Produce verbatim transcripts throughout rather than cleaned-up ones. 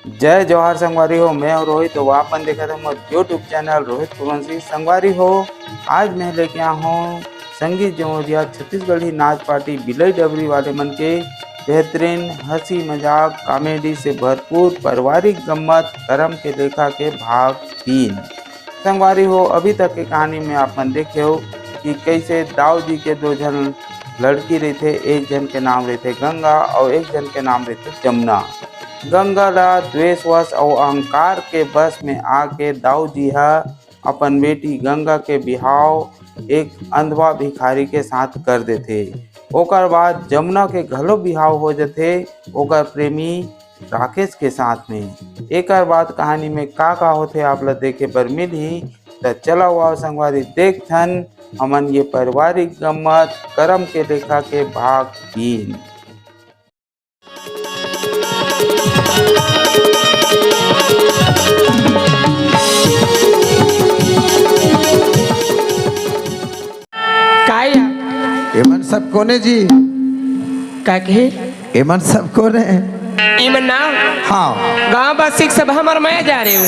जय जोहार संगवारी हो, मैं हूं रोहित, तो आप मन देखत हव मोर YouTube चैनल रोहित कुरवंशी। संगवारी हो, आज मैं लेके आया हूं संगीत जमोरिया छत्तीसगढ़ी नाच पार्टी बिलई डबरी वाले मन के बेहतरीन हंसी मजाक कॉमेडी से भरपूर पारिवारिक गम्मत करम के लेखा के भाग तीन। संगवारी हो, अभी तक के कहानी में आप मन देखे हो कि कैसे दाऊ जी के दो झन लड़की रहिथे, एक झन के नाम रहिथे गंगा और एक झन के नाम रहिथे जमुना। गंगा ला द्वेषवश अउ अहंकार के बस में आके दाऊ जी ह अपन बेटी गंगा के बिहाव एक अंधवा भिखारी के साथ कर देथे। ओकर बाद जमुना के घलो बिहाव हो जथे ओकर प्रेमी राकेश के साथ में। एकर बाद कहानी में का का होथे आप ला देखे बर मिलही, त चला हुआ संगवारी देखथन हमन ये पारिवारिक गम्मत करम के लेखा के भाग तीन। काय? एमन सब कोने जी? का कहे? एमन सब कोने? एमन ना? हाँ। गांव वासी सब हमर मया जा रहे हो।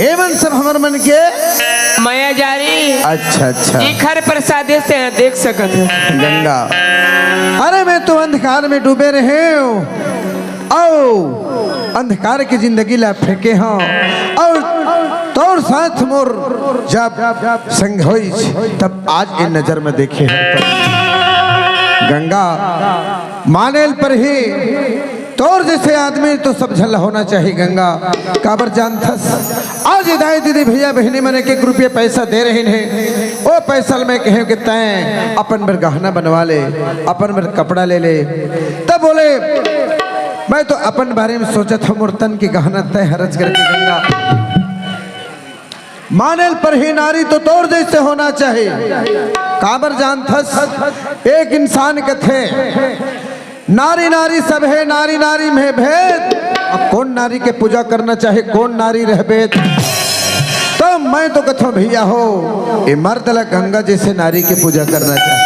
एमन सब हमर मन के मया जा रही। अच्छा, अच्छा। इखर प्रसाद से देख सकत है। गंगा, अरे मैं तो अंधकार में डूबे रहे हूँ। आओ, अंधकार की जिंदगी ला फेंके हो और तोर साथ मोर जब संग होइस, तब आज ए नजर में देखे हो। गंगा, मानेल पर ही तोर जैसे आदमी तो सब झन ला होना चाहिए गंगा। काबर जानथस, आज दाई दीदी भैया बहिनी मन एक एक रुपया पैसा दे रहे हैं, ओ पैसा ल मैं कहे कि तैं अपन बर गहना बनवा ले, अपन बर कपड़ा ले ले। तब बोले, मैं तो अपन बारे में सोचत हूँ, मोर तन के गहना तय हरज करके गंगा। मानेल पर ही नारी तो तोर जैसे होना चाहिए। काबर जानथस, एक इंसान कथे, नारी नारी सब है, नारी नारी में भेद। अब कौन नारी के पूजा करना चाहे, कौन नारी रहबे? तो मैं तो कथों भैया हो, ये मर्द ला गंगा जैसे नारी के पूजा करना चाहे।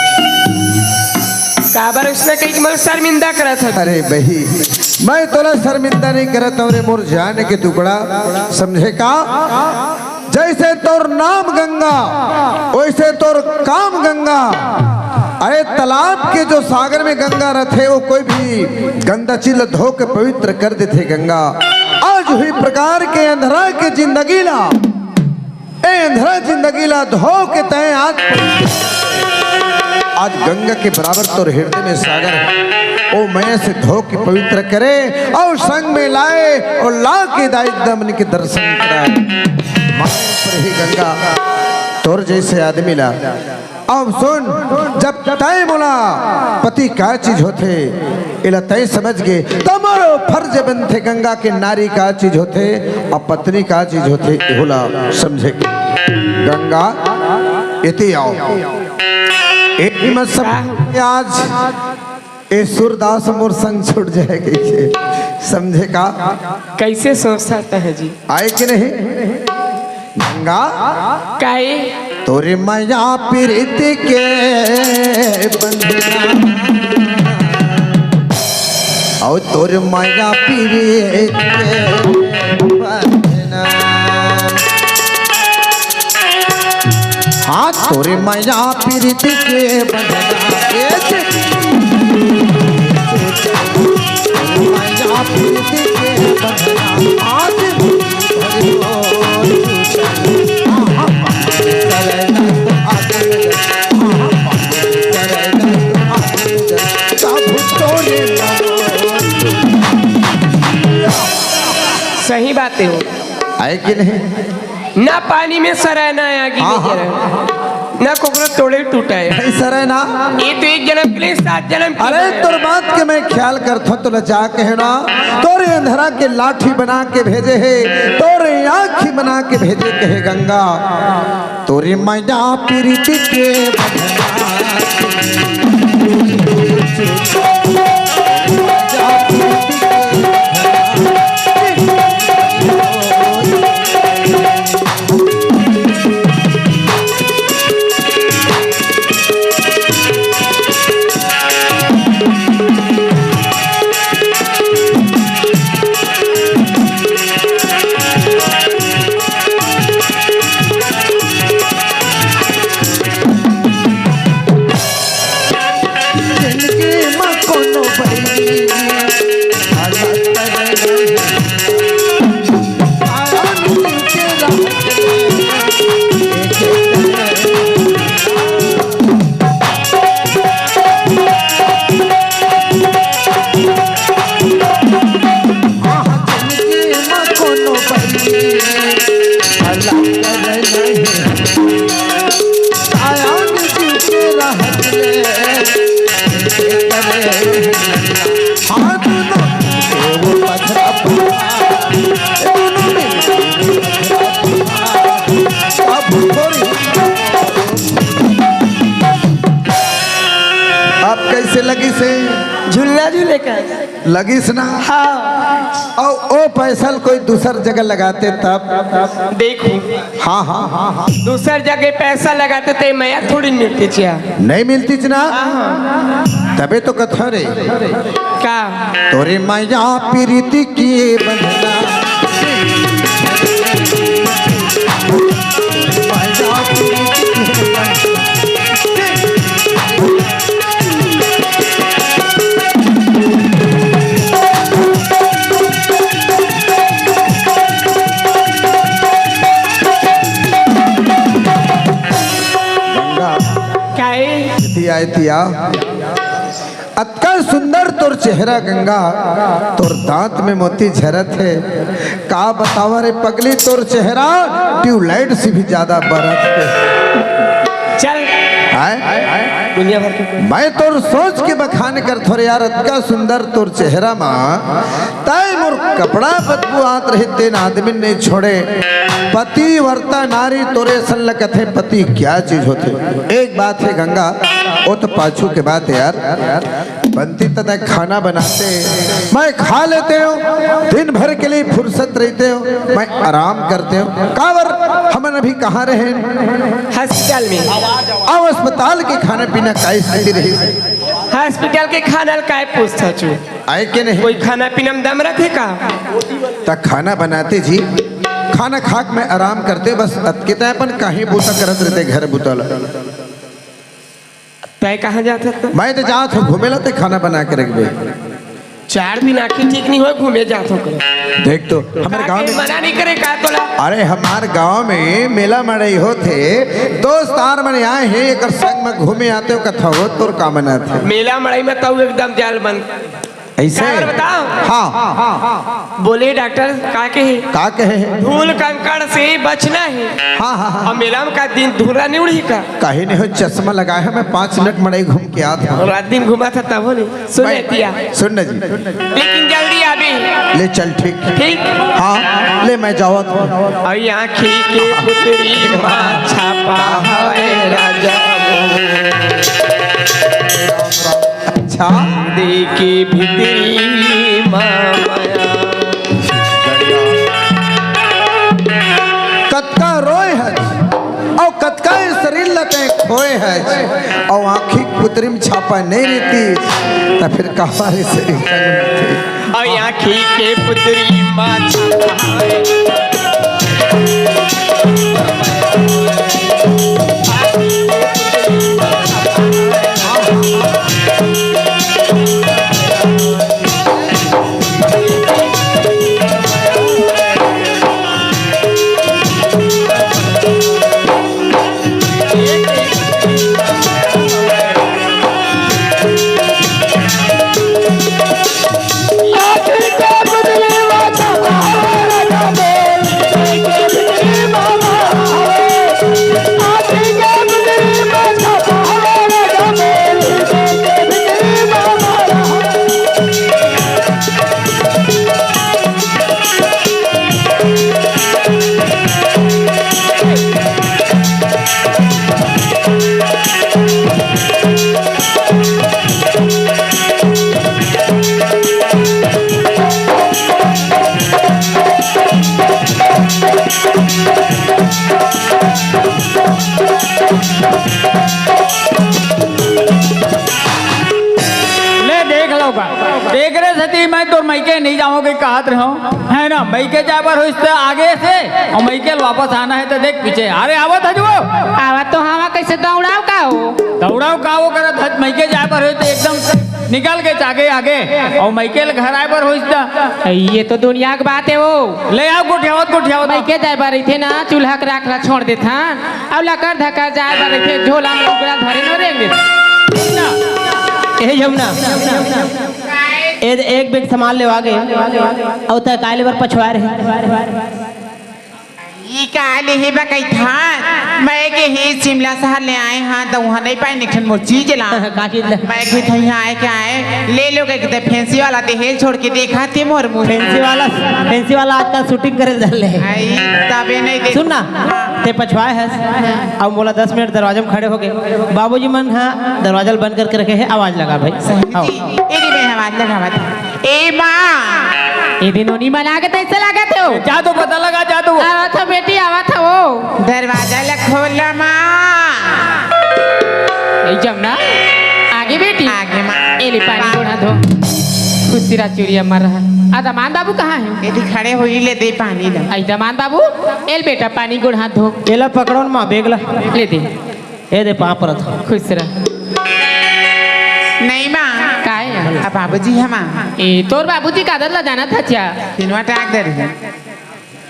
काबर उसने कही कि मैं शर्मिंदा करत हूँ। अरे बही, मैं तोला शर्मिंदा नहीं करत हूँ रे मोर जान के टुकड़ा, समझे का? जैसे तोर नाम गंगा, वैसे तोर काम गंगा। अरे तालाब के जो सागर में गंगा रथे, वो कोई भी गंदा चीज ला धो के पवित्र कर देथे गंगा। आज हुई प्रकार के अंधरा के जिंदगी ला, ए अंधरा जिंदगी ला धो के तय आज, आज गंगा के बराबर तोर हृदय में सागर है। ओ मया से धो के पवित्र करे और संग में लाए और ला के दाई दमन के दर्शन कराए। माने पर ही गंगा तोर जैसे आदमी ला। अब सुन, जब तय मोला पति का चीज होथे, एला तय समझ गे, त मोरो फर्ज बनथे गंगा के नारी का चीज होथे, अब पत्नी का चीज होथे, एहू ला समझे के। गंगा, एती आओ। ए, मत सब आज ए सूरदास मोर संग छूट जाए कइसे, समझे का? कैसे सोचता है जी? आए कि नहीं? गंगा, काहे? तोरे मया प्रीति के बंधना, और तोरे मया प्रीति के बंधना। हाँ, तोरे मया प्रीति के बंधना, ए, मया प्रीति के बंधना, आज भी भरियो। सही बात है। आए कि नहीं? ना पानी में सराय, ना आगी में हाँ, हाँ। जराय, ना कोकरो तोड़े टूटा है। नहीं सराय ना। ये तो एक जन्म के लिए सात जन्म की अरे है। तोर बात के मैं ख्याल करथो तो लजा के है ना, तोरे अंधरा के लाठी बना के भेजे है, तोरे आँखी बना के भेजे कहे गंगा। तोरे मया प्रीति के बंधना। आप कैसे लगिस हे? झुल्ला झूले का। लगिस ना? हाँ। अउ ओ पैसा ल कोई दूसर जगह लगाते तब? देखो। हाँ, हाँ, हाँ, हाँ। दूसर जगह पैसा लगाते ते मया थोड़ी मिलतिस या। नहीं मिलतिस ना? हाँ, हाँ। तभे तो कथंव रे। का? तोरे मया प्रीति के बंधना। गंगा। काहे? इति आय तिया। अतका सुंदर तोर चेहरा गंगा, तोर दांत में मोती झरत हे। का बतावंव रे पगली, तोर चेहरा ट्यूबलाइट से भी ज्यादा बरत हे। चल। हाय? दुनिया भर के। मैं तोर सोच के बखान करथंव रे यार, अतका सुंदर तोर चेहरा मा तैं मोर कपड़ा बदबू आत रहिस तेन आदमी नहीं छोड़े। पतिव्रता नारी तोरे सन ल कथे पति क्या चीज होथे। एक बात हे गंगा, ओ तो पाछू के बात हे यार। बनती त तैं खाना बनाते, मैं खा लेते हंव, दिन भर के लिए फुरसत रहिते हंव, मैं आराम करते हंव। काबर हमन अभी कहाँ रहेन? हॉस्पिटल में। अउ अस्पताल के खाना पीना का स्थिति रहिस? हॉस्पिटल के खाना ल काय पूछथस? आय के नहीं? कोई खाना पीना में दम रथे का? त खाना बनाते जी, खाना खा के मैं आराम करते, बस अतके तैं अपन काहीं बूता करत रहिते घर बूता ला। तैं कहाँ जात हस? मैं तो जात हंव घूमे ला, तैं खाना बना के रखबे। चार दिन आँखी ठीक नहीं होय, घूमे जात हंव करे। देख तो, हमर का गाँव के में मना नहीं करे का तोला? अरे, हमर गाँव में मेला मड़ई होथे, दोस्त यार मन आए हे, एकर संग में घूमे आते हंव, कथंव तोर का मना थे। मेला मड़ई में तउ एकदम जाल बंद। ऐसे? काबर बताओ? हाँ। बोले डॉक्टर, का कहे? का कहे? धूल कंकड़ से बचना हे। हाँ, हाँ, हाँ। अउ मेला में का दिन धूरा नहीं उड़ही का? काहे नहीं हो, चश्मा लगाए हंव मैं, पाँच मिनट मड़ई घूम के आत हंव। रात दिन घूमत हस तभो नहीं। सुन मैं, एतिया। सुन ना जी। लेकिन जल्दी आबे। ले चल, ठीक। ठीक? हाँ, ले मैं जावत हंव। अउ आँखी के पुतरी मा छापा हवे राजा। अच्छा। दे के भीतरी मा माया। कतका रोए हस, अउ कतका ए शरीर ल तैं खोए हस, अउ आँखी के पुतरी म छापा नहीं रहितिस, त फिर काबर ए शरीर तंग रहितिस? अउ आँखी के पुतरी मा छापा हवे। ले देख लव का, एकरे सेती मैं तोर मइके नहीं जावंव के कहत रहेंव, हे ना? मइके जाय बर होइस त आगे से, अउ मइके ल वापस आना हे त देख पीछे। अरे आवत हस वो। आवत तो हंव, कइसे दौड़ाव का हो? दौड़ाव का हो करत हस, मइके जाय बर होइस त एकदम निकल के आगे आगे, अउ मइके ल घर आए बर होइस त। ये तो दुनिया के बात हे वो। ले आओ, गोठियावत, गोठियावत। मइके जाए बर रहिथे ना, चूल्हा के राख ला छोड़ देथन, अउ लकर धकर जाए बर रहिथे, झोला में उगड़ा धरे न रेंग देथे। ए जमुना, ए, एक बेग सामान लेवा गे, अउ तै काय ले बर पछवाए रहे? ई का लेहे बा कहिथन? मैं के हे शिमला शहर ले आए हंव, त उहाँ नइ पाएन एक ठन मोर चीज ला। का चीज ला? मैं के इहाँ आए के आए, ले लो कहिके त फैंसी वाला देहे ल छोड़ के देखथे मोर मुँह। फैंसी वाला, फैंसी वाला आजकल शूटिंग करे ल धर ले हे। आई, तभे नइ दे। सुन ना, हाँ। तैं पछवाए हस, अउ मोला दस मिनट दरवाजा में खड़े होके, बाबूजी मन ह दरवाजा ल बंद करके रखे हे, आवाज लगा भाई। सही आओ। जी, ए रे भाई, आवाज लगावत हे। ए माँ। ए दिन नोनी मन आगे तइसे लागत हे वो। जा तो पता लगा, जा तो। आवत हंव बेटी, आवत हंव वो। दरवाजा ला खोल माँ। ए जमुना, आगे बेटी। आगे माँ। ए ले पानी गोड़ हाथ धो। खुशी रहा चुरिया मर रहा। आ दमान बाबू कहाँ हे? ए दी खड़े होई ले दे पानी ला। आई दमान बाबू, ए ले बेटा पानी गोड़ हाथ धो। एला पकड़ो न माँ, बेग ला। ले दे। ए दे, पाँव परत हंव। खुश रह। नहीं माँ। काय हे? अब बाबूजी हे माँ। ए, तोर बाबूजी कादर ला जानत हस क्या? दिनवा टाक दे रही।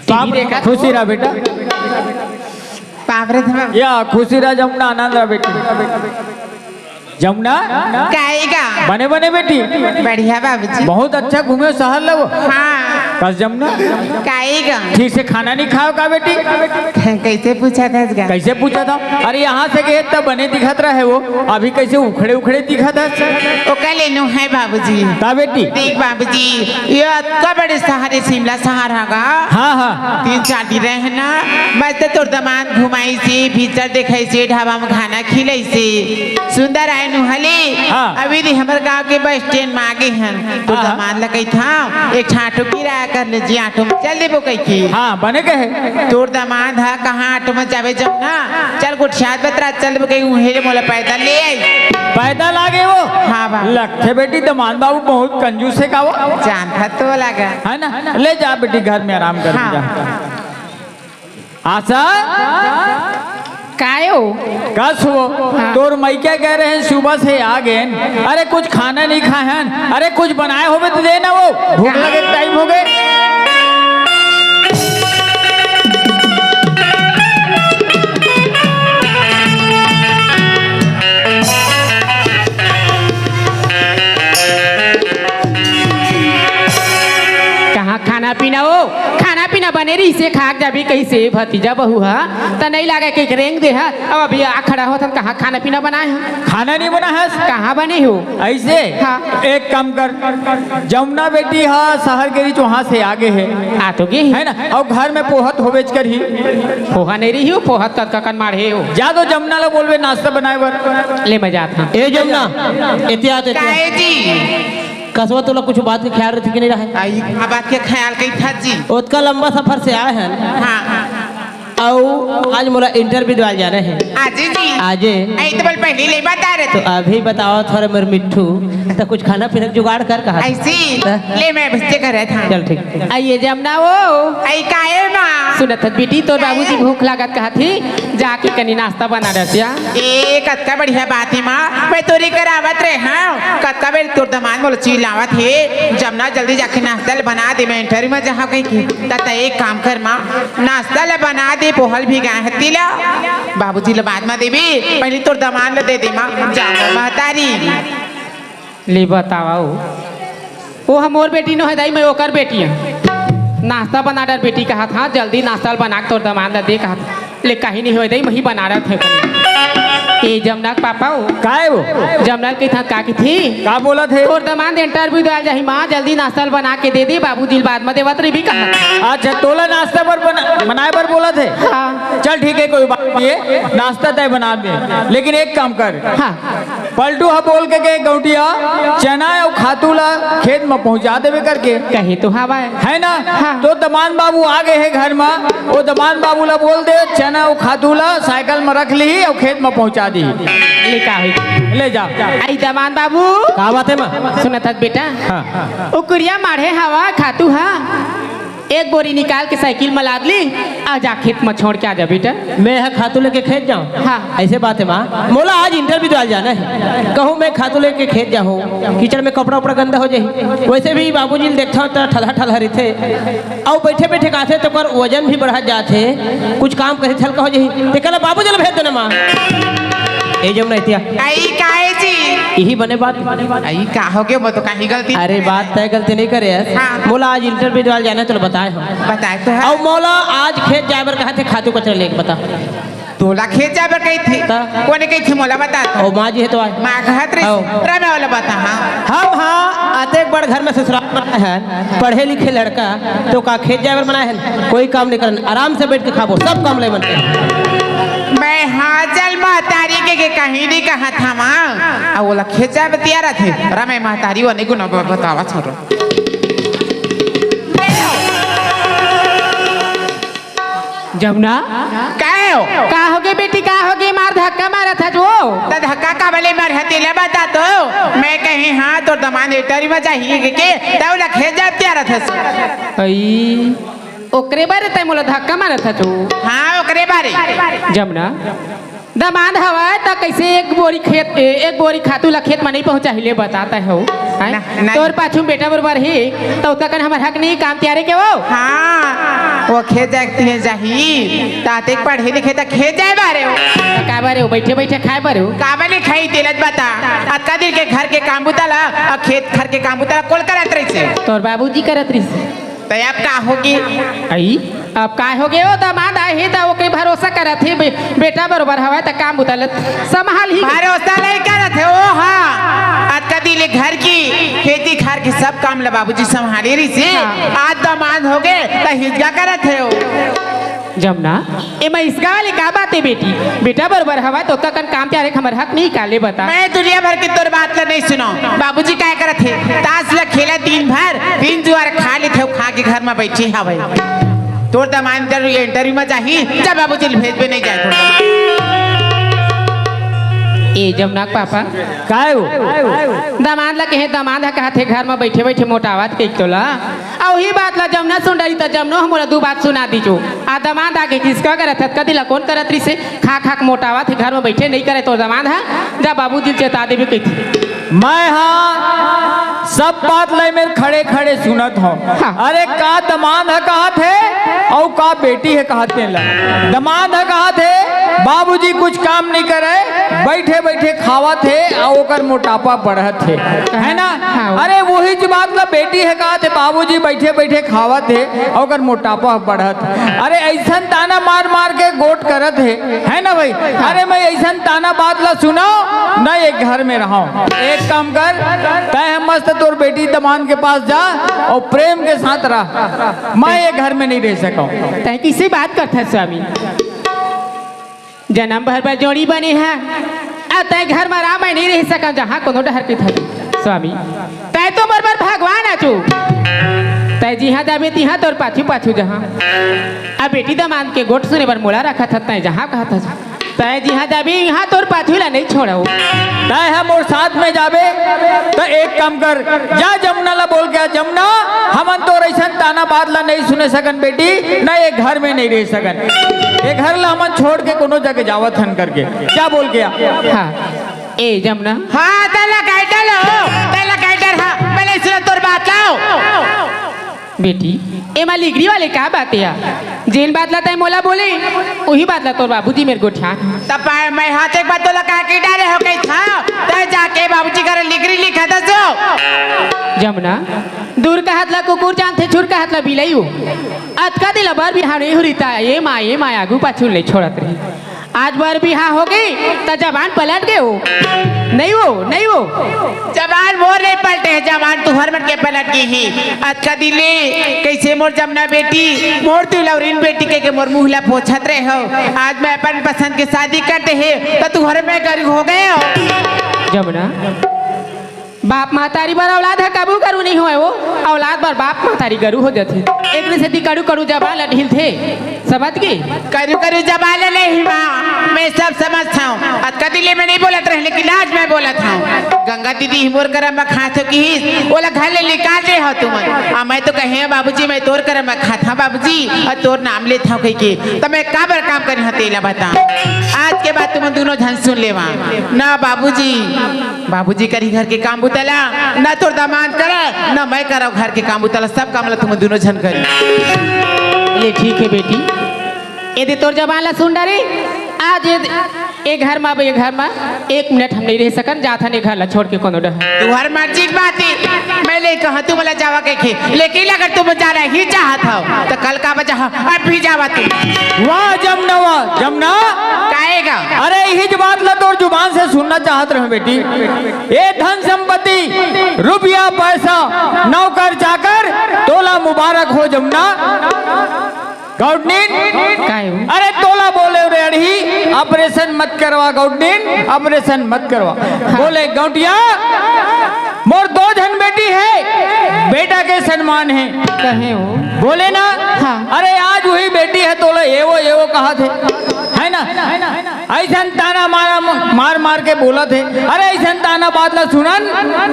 टीवी देखत खुशी रह बेटा। पाँव परत हंव माँ। या, खुशी रह जमुना, आनंद रह बेटी। जमुना? काय गा? बने बने बेटी। बढ़िया बाबूजी। बहुत अच्छा घूमे शहर ला वो। हाँ। कस जमुना? काय गा? ठीक से खाना नहीं खाओ का बेटी? कइसे पूछत हस गा? कइसे पूछत हंव? अरे यहाँ से गे त बने दिखत रहे वो, अभी कइसे उखड़े उखड़े दिखत हस? ओकर ले नोहे बाबूजी। का बेटी? देख बाबूजी, ये अतका बड़े शहर हे, शिमला शहर ह गा। हाँ, हाँ। तीन चार दिन रहे ना, मस्त तोर दमांद घुमाइस हे, पिक्चर देखाइस हे, ढाबा में खाना खिलाइस हे। सुंदर आय नुहले। हाँ। अभी दी हमर गांव के बस स्टैंड में आगे हन। तोर हाँ, हाँ। दमांद ला कहिथंव, एक ठन ऑटो किराया कर ले जी, ऑटो में चल देबो कहिके। हाँ, बने कहे। तोर दमांद ह कहाँ ऑटो में जाबे जमुना? चल गोठियात बतरा चल देबो कहिके, उहें ले मोला पैदल ले आई। पैदल आगे वो? हाँ बा। लगथे बेटी दमांद बाबू बहुत कंजूस हे का वो? जानत हस तो लगा। है ना? ले जा बेटी घर में आराम कर हाँ। जा। आशा? काय हो? कस वो? हाँ। तोर मइके कहे रहेन सुबह से आ गेन। अरे कुछ खाना नहीं खाए हन। अरे कुछ बनाए होबे त दे ना वो। भूख लगे के टाइम होगे। कहाँ खाना पीना हो? खाना पीना बने रहिसे, खा के जाबे कहिसे भतीजा बहू ह, त नइ लागे के रेंग दे ह। अब अभी आ खड़ा होथन, कहाँ खाना पीना बनाए ह? खाना नहीं बना है? कहाँ बने हो? ऐसे? हाँ। एक काम कर, जमुना बेटी ह शहर गे रहिस, वहाँ से आगे हे। आ तो गे हे। है ना? अउ घर में पोहा त होबेच करही। पोहा नइ रही हो, पोहा त कतका कन माढ़े हो। जा तो जमुना ला बोलबे नाश्ता बनाए बर। ले मैं जात हंव। ए जमुना, एती आ, एती आ। काहे जी? कसवा तोला कुछ बात के ख्याल रहिथे कि नइ रहय? आई, का बात के ख्याल कहिथस जी? ओतका लंबा सफर से आए हन। हाँ। अउ आज मोला इंटरव्यू देवाल जाना हे। आजे जी? आजे। आई तो बोल पहली ले बता रहे तो थे। अभी बतावत हंव रे मोर मिट्ठू, त कुछ खाना पीना के जुगाड़ कर कहा। ऐसी? हाँ। ले मैं अभी से करे था। चल ठीक। आइए जमुना वो। आई काहे माँ? सुनत हस बेटी, तोर बाबूजी भूख लागत कहत हे, जाके कनी नाश्ता बना डरतिया। ए, कतका बढ़िया बात हे माँ, मैं तोरे कर आवत रहे हंव, कतका बेर तोर दमांद मोला चिल्लावत हे, जमुना जल्दी जाके नाश्ता ल बना दे, मैं इंटरव्यू में जाहूं कहिके। त तैं एक काम कर माँ, नाश्ता ल बना दे, पोहा ल भिगाए हंव तेला, बाबूजी ल बाद में देबे, पहली तोर दमांद ल दे दे माँ, जा महतारी। ले बतावा ओ। ओ ह मोर बेटी नोहे दाई, मैं ओकर बेटी हंव। नाश्ता बना डर बेटी कहत हंव, जल्दी नाश्ता ल बना के तोर दमांद ल दे कहत हंव। ले कहीं नहीं होय दाई, मैं ही बना डर थे। ए जमुना के पापा ओ। काय ओ? जमुना ल कहिथंव का कहिथे? का बोलत हे? तोर दमांद इंटरव्यू देवाल जाही माँ, जल्दी नाश्ता ल बना के दे दे, बाबूजी ल बाद में देवत रहिबे कहत हंव। अच्छा, तोला नाश्ता बर बना-, बनाए बर बोलत हे? हाँ। चल ठीक हे, कोई बात नहीं हे, नाश्ता तैं बना दे, लेकिन एक काम कर। हाँ। पलटू ह बोल के गे गौंटिया, चना अउ खातू ला खेत म पहुंचा देबे करके। कहे तो हवय। है ना? हाँ। तो दमांद बाबू आ गे हे घर म, ओ दमांद बाबू ला बोल दे, चना अउ खातू ला साइकिल म रख लिही अउ खेत म पहुंचा दिही। ले का होई? ले जा। आई दमांद बाबू। का बात हे माँ? सुनत हस बेटा? हाँ। ओ कुरिया माढ़े हवय खातू ह। एक बोरी निकाल के साइकिल म लाद ली, आ जा खेत म छोड़ के आ जा बेटा। मैं ह खातू लेके खेत जाऊं? हाँ। ऐसे बात है माँ, मोला आज इंटरव्यू डाल जाना है। कहूँ मैं खातू लेके खेत जाहूँ, कीचड़ में कपड़ा उपड़ा गंदा हो जाही। वैसे भी बाबूजी ल देखथव त ठलहा ठलहा रहिथे, अउ बैठे बैठे गाथे त ओकर वजन भी बढ़त जाथे, कुछ काम करे हल्का हो जाही। ते कला बाबूजी ल भेज देना माँ। ए जमुना इतिया। आई काहे जी? यही बने बात। आई का हो गया, वो तो काहे गलती? अरे बात तय गलती नहीं करे है। हाँ। मोला आज इंटरव्यू डाल जाना है, तोला बताए हो। बताए तो है। अउ मोला आज खेत जाए बर कहा थे, खातू कचरा लेके बता। तोला खेत जाए बर कही थी? ता? कोने कही थी मोला बता तो? ओ माँ जी है तो आए। माँ कहत रही। आओ। रा मैं वाला बता, हाँ। हम हाँ, अतेक बड़ घर में ससुराल में आए हैं, पढ़े लिखे लड़का, तो का खेत जाए बर मना है? कोई काम नहीं करन, आराम से बैठ के खाबो, सब काम ले मन के। मैं हाजल महतारी के, के कहीं नहीं कहा था माँ। आ वो लखे जाए बतिया रहा थे। अरे मैं महतारी वो नहीं गुना ब-, बतावा छोड़ो। जमुना, काहे हो? का होगे बेटी, का होगे? मार धक्का मारत हस वो। त धक्का का बले मार हती ले बता तो। मैं कहीं हाँ तोर दमान एटरी में जाही के, के तब लखे जाए बतिया रहा था। अई, ओकरे बारे तै मोला धक्का मारत हस तू? हाँ, ओकरे बारे। जमुना, दमांद हवय त कइसे एक बोरी खेत, ए, एक बोरी खातू ला खेत म नइ पहुँचाही ले बता तै हो, हैं? ना, नहीं। तोर पाछू म बेटा बरोबर हे, त ओतका कन हमर हक नहीं काम तियारे के वो? हाँ, वो खेत जाए के तिहे जाही, त अतेक पढ़े लिखे त खेत जाए बारे हो। त का बारे हो? बैठे बैठे खाए बारे हो? का बने खाई तेलत बता, अतका दिन के घर के काम बुता ला, अउ खेत घर के काम बुता ला कोन करत रहिसे? तोर बाबूजी करत रहिसे। त अब का होगे? अई, अब का होगे? ओ दमांद आए हे त ओके भरोसा करत हे, बे-, बेटा बरोबर हवय त काम बुता ल संभाल ही। भरोसा नहीं करत हे ओ, हाँ। आज कदी ले घर की खेती खार के सब काम ल बाबूजी संभाले रहिसे। हाँ। आज दमांद होगे त हिजगा करत हे ओ। जमुना, एमा इसका वाले का बात हे बेटी? बेटा बरोबर हवय त ओतका कन काम तियारे के हमर हक नहीं का ले बता? मैं दुनिया भर के तोर बात ल नहीं सुनो। बाबूजी काय करत हे? ताश ल खेला दिन भर, दिन जुआर खा लेथे, खा के घर म बैठे हवय। तोर दमांद जरूर इंटरव्यू म जाही, जब बाबूजी ल भेजबे नहीं जाए तोर। ए जमुना के पापा। काय हो? दमांद ल कहे, दमांद ह कहत हे घर म बैठे बैठे मोटावत कहिके तोला। अउ उही बात ला जमुना सुन डरी त जमुनो ह मोला दू बात सुना दीजो। आ दमांद आगे किसका करत हत, कदी ला कोन करत रहिसे, खा खा के मोटावत हे, घर म बैठे नहीं करे तोर दमांद ह, जा बाबूजी ल चेता देबे कहिथे। मैं हा सब बात ला मेर खड़े खड़े सुनत हूँ। हाँ। अरे का दमांद ह कहत हे अउ का बेटी ह कहत हे ला। दमांद ह कहत हे बाबूजी कुछ काम नहीं करे, बैठे बैठे खावत हे अउ ओकर मोटापा बढ़त हे, है ना? हाँ। अरे वही च बात ला बेटी ह कहत हे, बाबूजी बैठे बैठे खावत हे अउ ओकर मोटापा बढ़त हे। अरे अइसन ताना मार मार के गोठ करत हे, है ना भाई? अरे मैं अइसन ताना बात ला सुनव, न एक घर में रहव। एक काम कर, तय ह मस्त तोर बेटी दमांद के पास जा अउ प्रेम के साथ रह। मैं ये घर में नहीं रह सकव। तय किसी बात करत हे स्वामी? जनम भर बर जोड़ी बने हे, अउ तय घर म रह, मैं नहीं रह सकव, जहाँ कोनो डहर के थकी। स्वामी, तय तो मोर बर भगवान आचू। तय जिहाँ जाबे तिहाँ तोर पाछू पाछू जहाँ। अब बेटी दमांद के गोठ सुने बर मोला रखत हस, तय जहाँ कहत हस। तय जिहाँ जाबे इहाँ तोर पाछू ला नहीं छोड़व। तय ह मोर साथ में जाबे, त एक काम कर, जा जमुना ला बोल के आ, जमुना, हमन तोर अइसन ताना बात ला नहीं सुने सकन बेटी, न ये घर में नहीं रह सकन। ये घर ला हमन छोड़ के कोनो जगह जावत हन करके। जा बोल के आ। हाँ। ए जमुना। हाँ, तैला काइटल हो, तैला काइटल, हाँ, पहले सुन तोर बात लाओ। बेटी, एमा लिगरी वाले का बात हे? जेन बात ला तय मोला बोले, उही बात ला तोर बाबूजी मेर गोठियान। तब मैं हाथ एक बात तोला कहा के डारे हो कही था, तय जाके बाबूजी घर लिगरी लिखा था सो। जमुना, दूर का हाथ ला कुकुर जानथे, छुर का हाथ ला बिलाई हो। अतका दिन बर बिहाव नहीं हुरी ता, ए माँ, ए माँ, आगू पाछू नहीं छोड़त रही। आज बर बिहाव हो गई, त जबान पलट गए हो। नहीं हो, नहीं हो। जबान मोर नहीं पलटे हे, जबान तुहर मन के पलट गई ही। अतका दिन ले, कैसे मोर जमुना बेटी, मोर तू लौरीन बेटी के, के मोर मुँह ला पोछत रहे हो। आज मैं अपन पसंद के शादी करते हे, त तुहर मैं गरीब हो गए हो। जमुना, बाप महतारी बर औलाद ह कभू गरू नइ होय वो, औलाद बर बाप महतारी गरू हो जथे। एकरे सेती कड़ू कड़ू जबान ल ढीलथे, समझ गे? करू करू जबान ले ही माँ, मैं सब समझत हँव। अतका दिन ले मैं नइ बोलत रहेंव, लेकिन आज मैं बोलत हँव। गंगा दीदी ही मोर करा म खात हो किहिस, ओला घर ले निकाल दे हो तुमन। अउ मैं तो कहेंव बाबूजी, मैं तोर करा म खात हँव बाबूजी, अउ तोर नाम लेत हँव कहिके, त मैं काबर काम करेंव तेला बता। आज के बाद तुमन दूनों झन सुन लेवा ना बाबूजी। बाबूजी करही घर के काम बुता ला, ना तोर दामाद करे, ना मैं करँव घर के काम बुता ला, सब काम ला तुमन दूनों झन करी। ले ठीक हे बेटी, एदे तोर जबान ला सुन डारेंव। आज ए, ए घर मा, ए घर मा एक मिनट हम नइ रह सकन, जाथन ए घर ला छोड़ के कोनो डहर। तुँहर मर्जी के बात हे, मैं नइ कहँव तुमन ला जावा कहिके, लेकिन अगर तुमन जाना ही चाहत हव त कल का बजा, अभी जावा तुमन। वाह जमना, वाह जमना। काहे गा? अरे इही बात ला तोर जुबान से सुनना चाहत रहेंव बेटी। ए धन संपत्ति, रुपया पैसा, नौकर चाकर, तोला मुबारक हो जमना। गौडनीन, काहे हो? अरे तोला बोलेंव रे अड़ही, operation मत करवा गौडनीन, operation मत करवा। हाँ। बोले गौंटिया, मोर दो झन बेटी हे, बेटा के समान हे। कहे हो? बोले ना? हाँ। अरे आज उही बेटी हे तोला एवो एवो कहत हे, हे ना? अइसन ताना मारा, मार मार के बोलत हे। अरे अइसन ताना बात ला सुनन,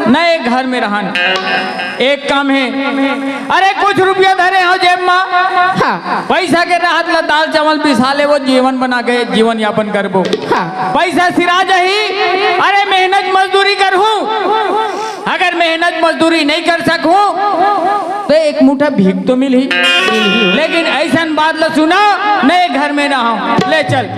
न ए घर में रहन। एक काम हे, अरे कुछ रुपया धरे हँव जेब मा, हाँ। पैसा के रहत ला दाल चावल बिसा लेबो, जीवन बना के जीवन यापन करबो। हाँ। पैसा सिरा जाही, अरे मेहनत मजदूरी करहूँ, अगर मेहनत मजदूरी नइ कर सकहूँ त एक मुठा भीख तो मिलही। लेकिन अइसन बात ला सुनव, न ए घर में रहँव, ले चल।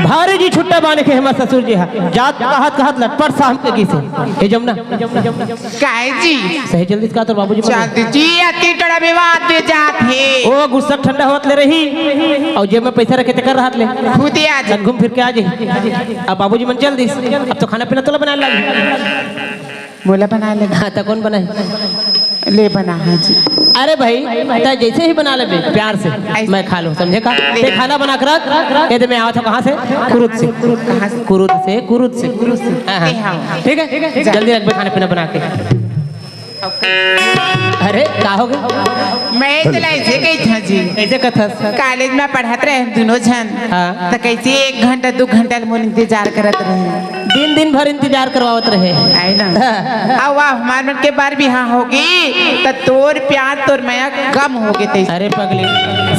भारी जी छुट्टा बांध के हमर ससुर जी हा जात कहत कहत लटपट साम के गिसे। ए जमना, काहे जी? सही चल दिस का तोर बाबूजी मन? चल दिस जी, अति टड़ा विवाद दे जात हे। ओ गुस्सा ठंडा होत ले रही, अउ जेब में पैसा रखे तेकर रहत ले। खुदे आ जा। घूम फिर के आ जाही। अब बाबूजी मन चल दिस, अब तो खाना पीना तोला बनाए लागी। मोला बनाए ले। हाँ, त कोन बनाही? ले बना, हाँ जी। अरे भाई, त जैसे ही बना लेबे, प्यार से, ऐसे। मैं खा लूँ, समझे का? ले। ते खाना बना के रख, ये दे मैं आवत हँव कहाँ से? कुरुद से। कहाँ से? कुरुद से, कुरुद से। कुरुद से। हाँ, हाँ। ले, हाँ। ठीक है? ठीक है। जल्दी रखबे खाना पीना बना के। अरे, का हो गे? मैं तो ऐसे कही था जी। ऐसे कथस? कॉलेज में पढ़त रहे हम दूनों झन। हाँ। त कइसे एक घंटा, दू घंटा ले मोर इंतजार करत रहे। दिन, दिन भर इंतजार करवावत रहे। आए ना। हाँ। अब वाह, हमार मन के बार भी हाँ होगी, त तोर प्यार, तोर मया कम होगे तइसे। अरे पगली,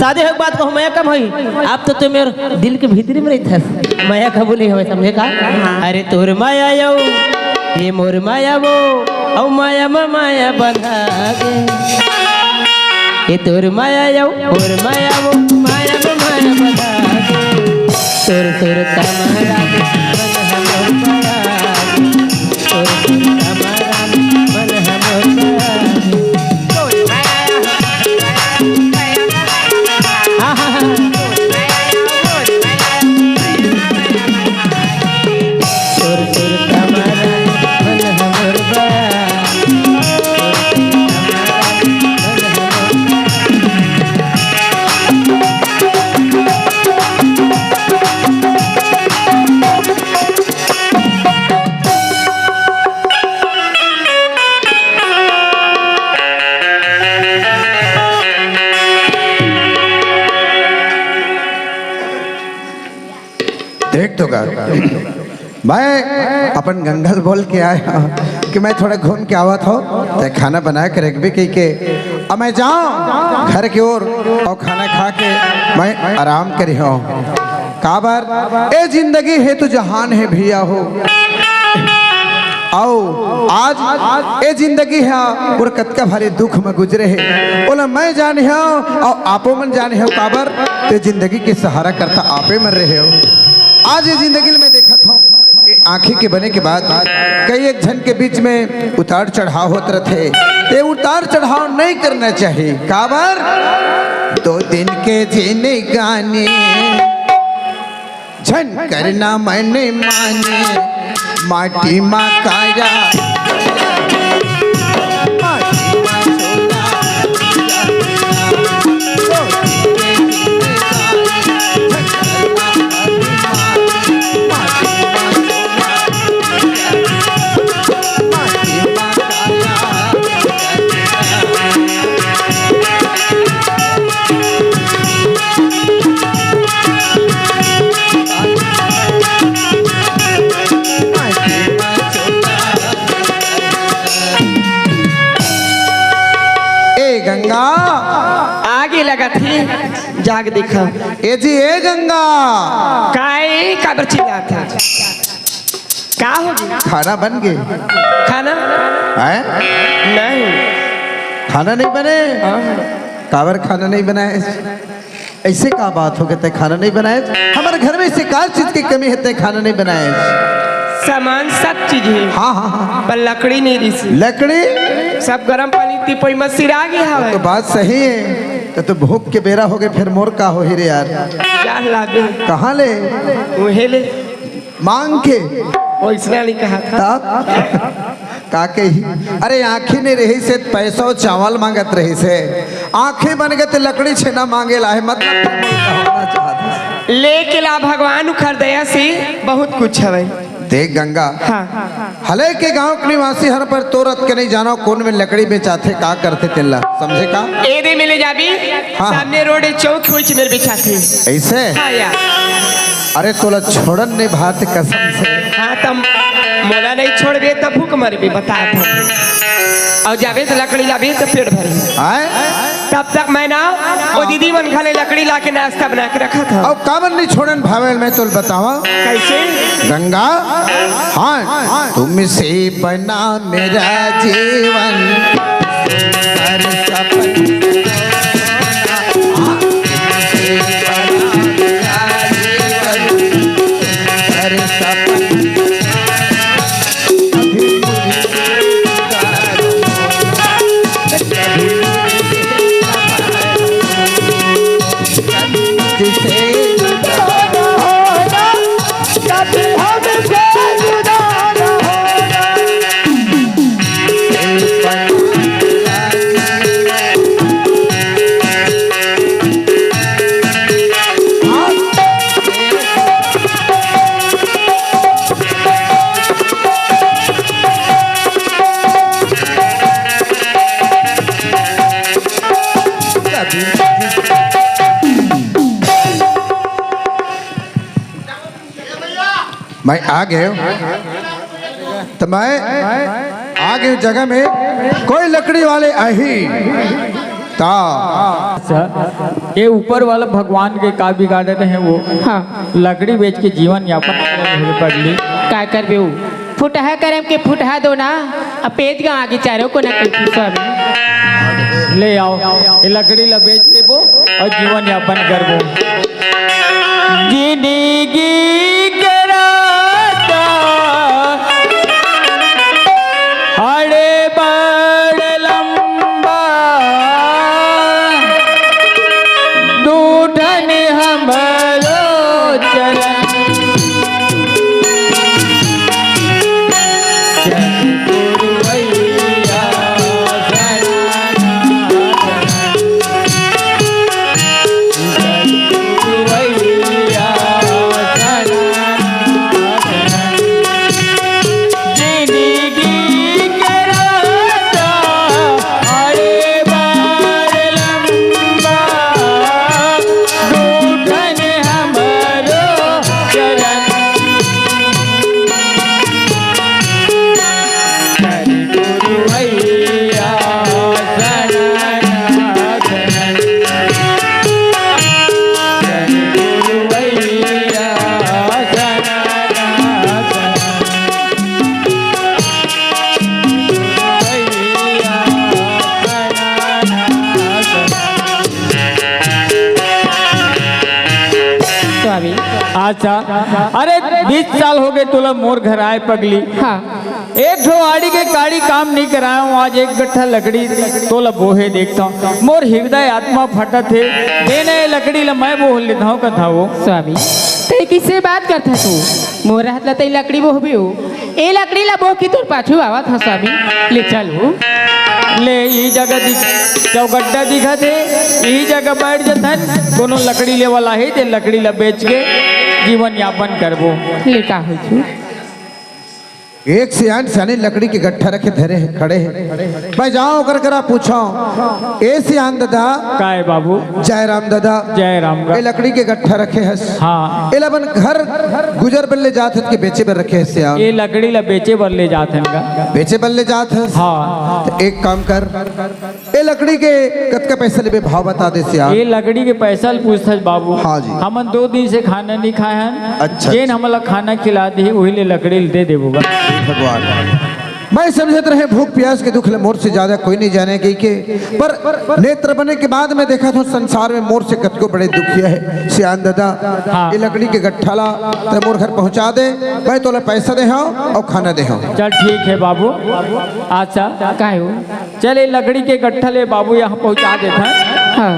शादी होय के बाद कहूँ मया कम होही? अब तो तैं मोर दिल के भीतरी में रहिथस, मया कभू नइ होय, समझे का? हाँ। अरे तोर मया अउ, ये मोर मया वो, अउ मया म मया बंधा गे। ये तोर मया अउ, मोर मया वो, मया म मया बंधा गे। तोर, तोर तमारा, मन हमर परा। तोर, तोर तमारा, मन हमर परा। देख तो गा, मैं अपन गंगा ल बोल के आय हँव कि मैं थोड़ा घूम के आवत हँव, तैं खाना बना के रखबे कहिके। अब मैं जावँव घर के ओर अउ खाना खा के मैं आराम करिहूँ। काबर ए जिंदगी हे तो जहान हे भइया हो। अउ आज ए जिंदगी ह मोर कतका भारी दुख म गुजरे हे, ओला मैं जाने हँव अउ आपो मन जाने हव। काबर ते जिंदगी के सहारा करता आपे मन रहे हो। आज ए जिंदगी ल मैं देखत हँव, ए आँखी के बने के बाद कई एक झन के बीच में उतार चढ़ाव होत रथे, ते उतार चढ़ाव नइ करना चाही। काबर दो दिन के जिनगानी झन करना मन माने, माटी मा काया, माटी मा सोना। आगे देखा। ए जी, ए गंगा। का ए, काबर चिल्लात हे? का हो गया? खाना बन गे? खाना? हैं? नहीं। खाना नहीं बने? हाँ। काबर खाना नहीं बनाए? ऐसे का बात हो गया, तैं खाना नहीं बनाए? हमारे घर में ऐसे का चीज की कमी है, तैं खाना नहीं बनाए? सामान सब चीज है। हाँ, हाँ, हाँ। पर लकड़ी नहीं रिहिस। लकड़ी? सब गरम पानी तिपोई में सिरा गे हवे। तो बात सही है। त तो भूख के बेरा हो गे, फिर मोर का होही रे यार? जान लागे। कहाँ ले? उहे ले। मांग के। वइसना नहीं कहा था। तब? का कही? अरे आँखी नहीं रहिस हे त पैसा अउ चावल मांगत रहिस हे। आँखी बन गे त लकड़ी छेना मांगे ला हे, मतलब फिर मोर का होना चाहत हे? लेके ला भगवान उखर दया से बहुत कुछ हवे। देख गंगा, हाँ। हले के गांव के निवासी हरंव पर तोर अतका नहीं जानव कोन में लकड़ी बेचाथे, का करथे तेला, समझे का? एदे मिले जाबी, हाँ। सामने रोड हे, चौक होइच मेर बेचाथे। ऐसे? हाँ यार। अरे तोला छोड़न नहीं भात कसम से। हाँ, तब मोला नहीं छोड़बे तब भूख मरबे, बता था। अउ जाबे त लकड़ी लाबे त पेट भरही। आय? तब तक मैं ना, वो दीदी मन घले लकड़ी लाके नाश्ता बना के रखा था। अउ काबर नहीं छोड़न भावे, मैं तोला बतावंव। कैसे? गंगा, हाँ, तुमसे बना मेरा जीवन, सुंदर सपन, तुमसे बना मेरा जीवन, सुंदर सपन। मैं आ गेंव, त मैं आ गेंव जगह में कोई लकड़ी वाले आही ता। अच्छा, ये ऊपर वाला भगवान के का बिगाड़े रहे वो? हाँ। लकड़ी बेच के जीवन यापन करे पड़ली। का करबे वो? फुटहा करम के फुटहा दोना, अब पेट गा आगे चारों कोना कुल्फी स्वामी। ले आव, ये लकड़ी ला बेच देबो अउ जीवन यापन करबो। जिनगी के रास्ता हड़े बड़ लंबा, दू ठन हमरो चरण। स्वामी। अच्छा, अरे बीस साल हो गे तोला मोर घर आए पगली। हाँ। एक ठो आड़ी के काड़ी काम नहीं कराए हंव, आज एक गट्ठा लकड़ी तोला बोहे देखथंव। मोर हृदय आत्मा फटत हे, दे न ये लकड़ी ला मैं बोह लेथंव कथा वो। स्वामी, तैं किसे बात करथा तू? मोर रहत ला तैं लकड़ी बोहबे हो? ए लकड़ी ला बोह के तोर पाछू आवत हंव स्वामी, ले चल हो। ले ई जगह दिख, चौगड्डा दिखत हे, ई जगह बैठ जथन, कोनो लकड़ी लेवल आही ते लकड़ी ला बेच के जीवन यापन करबो। ले का होइस? एक सियान सियानी लकड़ी के गट्ठा रखे धरे हे, खड़े हे। मैं जांव ओकर करा पूछंव, ए सियान ददा। काय बाबू? जय राम ददा। जय राम का। ए लकड़ी के गट्ठा रखे हस। हाँ। एला अपन घर गुजर बर ले जात हस कि बेचे बर रखे हस सियान? ए लकड़ी ला बेचे बर ले जात हन का। बेचे बर ले जात हस? हाँ। त एक काम कर, ए लकड़ी के कतका पैसा लेबे, भाव बता दे सियान। ये लकड़ी के पैसा ल पूछथस बाबू। हाँ जी। हमन दो दिन से खाना नहीं खाए हन। अच्छा, जेन अच्छा। हमला खाना खिला देही, वही ले लकड़ी ल दे देबो गा। भगवान, मैं समझत रहे भूख प्यास के दुख ले मोर से ज्यादा कोई नहीं जाने कहिके, पर नेत्र बने के बाद मैं देखत हूँ संसार में मोर से कतको बड़े दुखिया हे। सियान दादा, हाँ। ये लकड़ी के गट्ठा ला ते मोर घर पहुँचा दे, मैं तोला पैसा दे हूँ अउ खाना दे हूँ। चल ठीक हे बाबू। अच्छा, का हे वो? चल, ये लकड़ी के गट्ठा ले बाबू, यहाँ पहुँचा देथन। हाँ।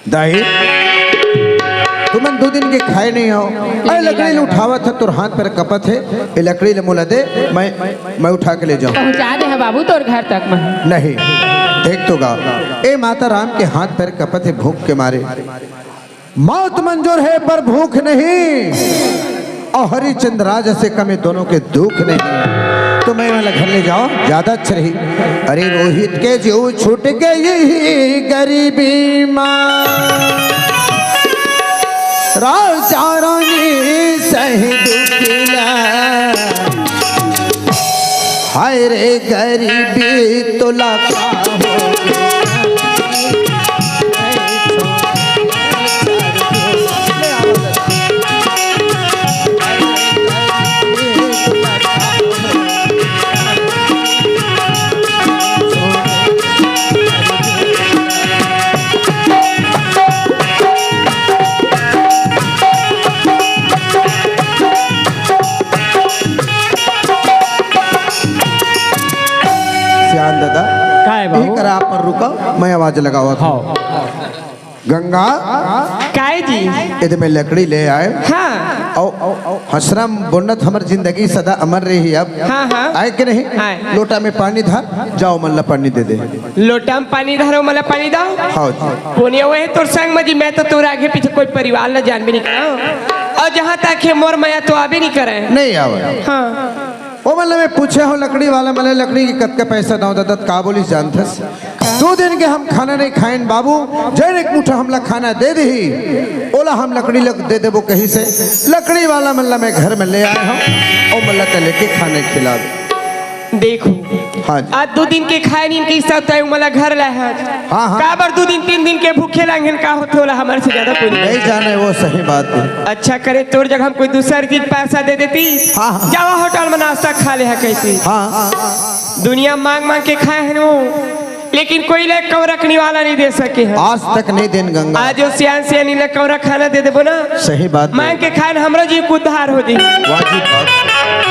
दाई, तुमन दू दिन के खाए नहीं हो। अरे, लकड़ी ल उठावत हे, तोर हाथ पैर कपत हे। ये लकड़ी ले मोला दे, मैं, मैं उठा के ले जाऊँ। पहुँचा दे हे बाबू तोर घर तक मैं। नहीं, देख तो गा, ए माता राम के हाथ पैर कपत हे भूख के मारे। मौत मंजूर है पर भूख नहीं, और हरिश्चंद्र राजा से कम ये दोनों के दुख नहीं। तो मैं वाला घर ले जाओ, ज्यादा अच्छा रही। अरे रोहित के जीव छूट गई गरीबी माँ, राजा रानी सही दुखिया। हाय रे गरीबी तोला का हो गया। सियान दादा, काय बाबू? यही करा आप मन रुका, मैं आवाज लगावत हूँ। हाँ। गंगा, काय जी? एदे मैं लकड़ी ले आए। हाँ। अउ, अउ, अउ, हसरम बोनत हमर जिंदगी सदा अमर रही अब। हाँ, हाँ। आए के नहीं? आए। लोटा में पानी धर, जाओ मन ला पानी दे दे। लोटा में पानी धरो, मन ला पानी दो। हाँ जी। कोनिया वही तोर संग में जी, मैं तो तोर आगे पीछे कोई परिवार ला जानबे नहीं करा। और जहाँ तक है मोर मया तो आबे नहीं करे। नहीं आवे। हाँ। ओ मन ल मैं पूछे हूँ लकड़ी वाला मन ल, लकड़ी के कतका पैसा दंव दादा, त का बोलिस जानथस? दू दिन के हम खाना नहीं खाएन बाबू, जेन एक मुठा हमला खाना दे देही, ओला हम लकड़ी ल दे देबो कहिसे। लकड़ी वाला मन ल मैं घर में ले आए हूँ, ओ मन ल त लेके खाना खिला दे। देखो, हाँ जी। आज दू दिन के खाए नीन के हिसाब तय उमला घर लाए हस। हाँ, हाँ। काबर दू दिन तीन दिन के भूखे लांघेन, का होथे ओला हमर से ज्यादा कोई नहीं। नहीं जाने, वो सही बात है। अच्छा करे तोर जगह हम कोई दूसर चीज पैसा दे देती। हाँ, हाँ। जावा होटल में नाश्ता खा ले है कहती। हाँ। दुनिया मांग मांग के खाए हैं वो, लेकिन कोई ले कौरकनी वाला नहीं दे सके है। आज तक नहीं देन गंगा। आज वो सियान सियानी ले कौरा खाना दे देबो ना। सही बात है। मांग के खान हमरो जी के उद्धार हो जी। वाजिब बात।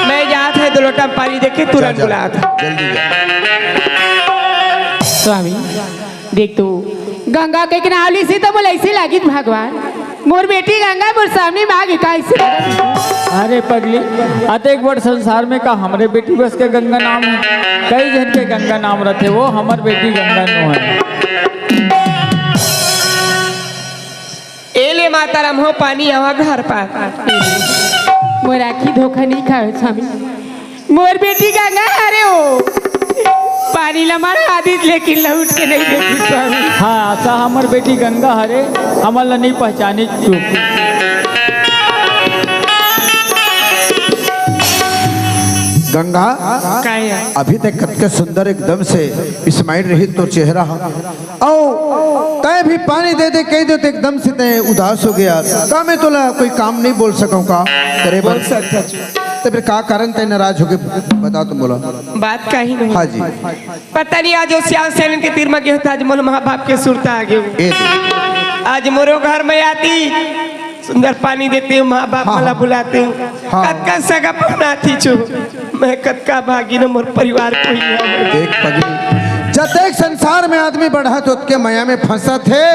मैं जात है दो लोटा पानी देके तुरंत जा, जा। बुलात है। जल्दी जा। स्वामी, देख तो गंगा के किनारे से तो बोले ऐसे लागित भगवान, मोर बेटी गंगा मोर सामने में आ गई, का ऐसे? अरे पगली, अतेक बड़ संसार में का हमरे बेटी बस के गंगा नाम है? कई झन के गंगा नाम रथे, वो हमर बेटी गंगा नो है। ए ले माता राम हो, पानी आवा घर पार। मोर आँखी धोखा नहीं खावे स्वामी, मोर बेटी गंगा हरे हो। पानी ला मारा आदित लेकिन लौट के नहीं देखी स्वामी। हाँ, आशा हमर बेटी गंगा हरे, हमन ला नहीं पहचानी तू। गंगा, काहे? अभी तक कतका सुंदर एकदम से smile रही तोर चेहरा हा। अउ तय भी पानी दे दे कह दे तो एकदम से तय उदास हो गया। का मैं तोला कोई काम नहीं बोल सकूं का? तेरे बोल सकता। तो फिर का कारण तय नाराज होके बता तो बोला। बात का ही नहीं। हाँ जी। पता नहीं आज वो सियान सेन के तीर में गए था, आज मोर माँ बाप के सुरता आ गए। ए दे। आज मोरो घर में आती, सुंदर पानी देते हो, माँ बाप हाँ, मला हाँ। बुलाते हो। हाँ। कतका सगा पहुना थी छो, मैं कतका भागी न मोर परिवार कोई है। देख पगली, जतेक संसार में आदमी बढ़त ओतके मया में फंसत हे।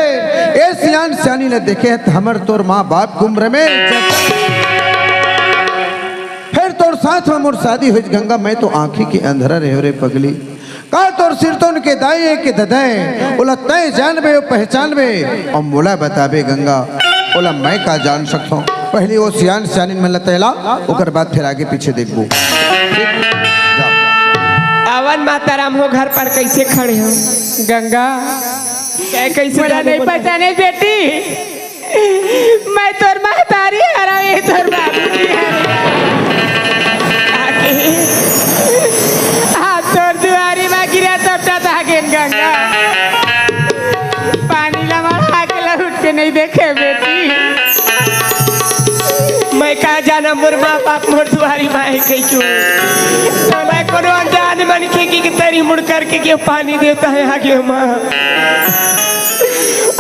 ए सियान सियानी ल देखे त हमर तोर माँ बाप के उम्र में जत-, फिर तोर साथ में मोर शादी होइस गंगा, मैं तो आँखी के अंधरा रहे रे पगली। का तोर सिरतोन के दाई ए के ददाई, ओला तय जानबे अउ पहचानबे, अउ मोला बताबे गंगा, ओला मैं का जान सकथों? पहली वो सियान सियानिन मन ल तैला, ओकर बाद फिर आगे पीछे देखबो। जा। आवन माता राम हो घर पर कैसे खड़े हो? गंगा, कै-, कैसे मोला जाने नहीं बोले? पहचाने बेटी। मैं तोर महतारी हरव, ये तोर बाबूजी हरे। आके हम तोर दुआरी मा गिरत पानी ला मढ़ा के लहुट के नहीं देखे बेटी। मैं का जाना मोर माँ बाप मोर दुआरी माँ हे कहिके। मैं कोनो अनजान मनखे के, के तरी मुड़ करके के पानी देता है आगे माँ।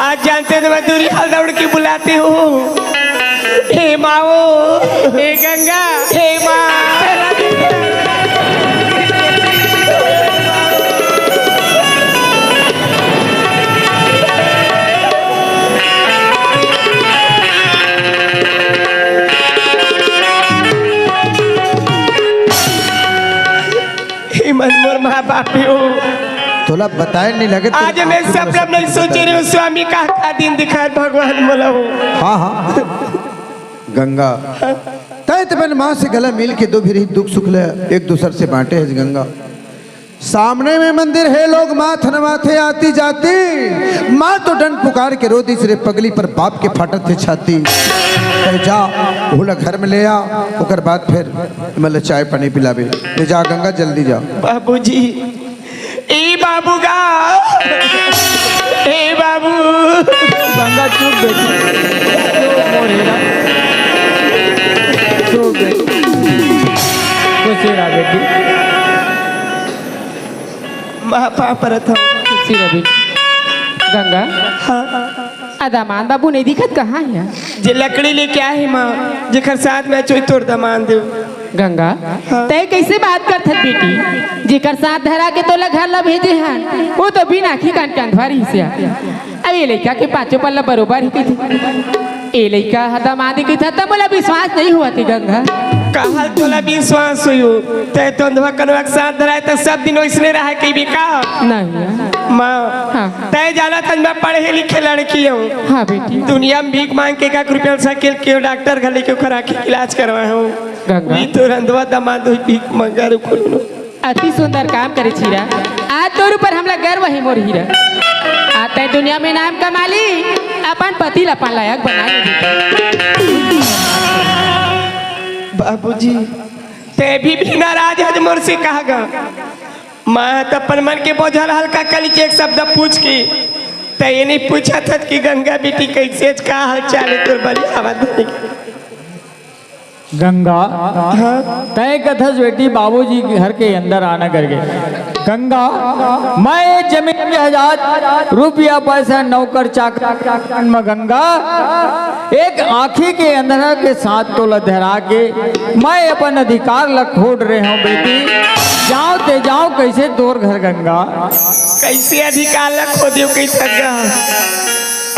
आज जानते तो मैं दूरी हाल दौड़ के बुलाती हूँ। हे माओ, हे गंगा, हे माँ। हे मन मोर माँ बाप हो। तोला बताए नहीं लगे, आज मैं सपना नहीं सोचे रहे हूँ, स्वामी का, का दिन दिखाए भगवान मोला हो। हाँ, हाँ। गंगा, तय तपन माँ से गला मिल के दो भी रही दुख सुख ले एक दूसर से बांटे है गंगा। सामने में मंदिर है, लोग माँ थनवाथे आती जाती। माँ तो डंड पुकार के रो दिस रे पगली, पर बाप के फाटत थे छाती। कहे जा, ओला घर में ले आ, ओकर बाद फिर मतलब चाय पानी पिलावे। ले जा गंगा, जल्दी जा। बाबूजी, ए बाबू गा, ए बाबू। गंगा चुप बेटी, चुप मोर हीरा, चुप बेटी, खुशी रहा बेटी। माँ पाँव परत हूँ। खुशी रहा बेटी। गंगा, हाँ। आ दमांद बाबू नहीं दिखत, कहाँ हे? जे लकड़ी लेके आए हे माँ, जेकर साथ में चोई तोर दमांद देव। गंगा, हाँ। तय कैसे बात करत हस बेटी? जेकर साथ धरा के तोला घर ला भेजे हन, वो तो बिन आँखी कान के अंधवा रहिस हे। अब ये लइका के पाँचों पल्ला बरोबर ही कहिथे। ए लइका ह दमांद कहिथे त मोला विश्वास नहीं होवत हे गंगा। काहल तोला विश्वास होई? तय तो अंधवा कनवा के साथ धराए त सब दिन ओइसने रहे कहिबे का? नहीं। माँ, हाँ। तय जानत हस मैं पढ़े लिखे लड़की हूँ। हाँ बेटी। दुनिया में भीख मांग के एक एक रुपया साइकिल के डॉक्टर घर लेके ओकर आँखी के इलाज करवाए हूँ। गंगा। ई तो रंधवा दमांद होई भीख मंगा रे कोनो। अति सुंदर काम करे छीरा। आज तोर ऊपर हमला गर्व हे मोर हीरा। आज तय दुनिया में नाम कमा ली, अपन पति ला अपन लायक बना ले। बाबूजी, तय भी, भी नाराज हस मोर से कहा गा। माँ त अपन मन के बोझल हल्का कली के एक शब्द पूछ के, तय ये नहीं पूछत हस कि गंगा बेटी कैसे हस, का हाल चाल हे तोर, बड़ी आवाज देने के। गंगा, हाँ? तय कथस बेटी बाबूजी के घर के अंदर आना करके। गंगा, मैं जमीन जायदाद, रुपया पैसा, नौकर चाकर म गंगा, एक आँखी के अंधरा के साथ तोला धरा के मैं अपन अधिकार ला खोट रहे हूँ बेटी। जाओ ते जाओ, कैसे तोर घर गंगा? कैसे अधिकार ला खो दियो कहिथस गा?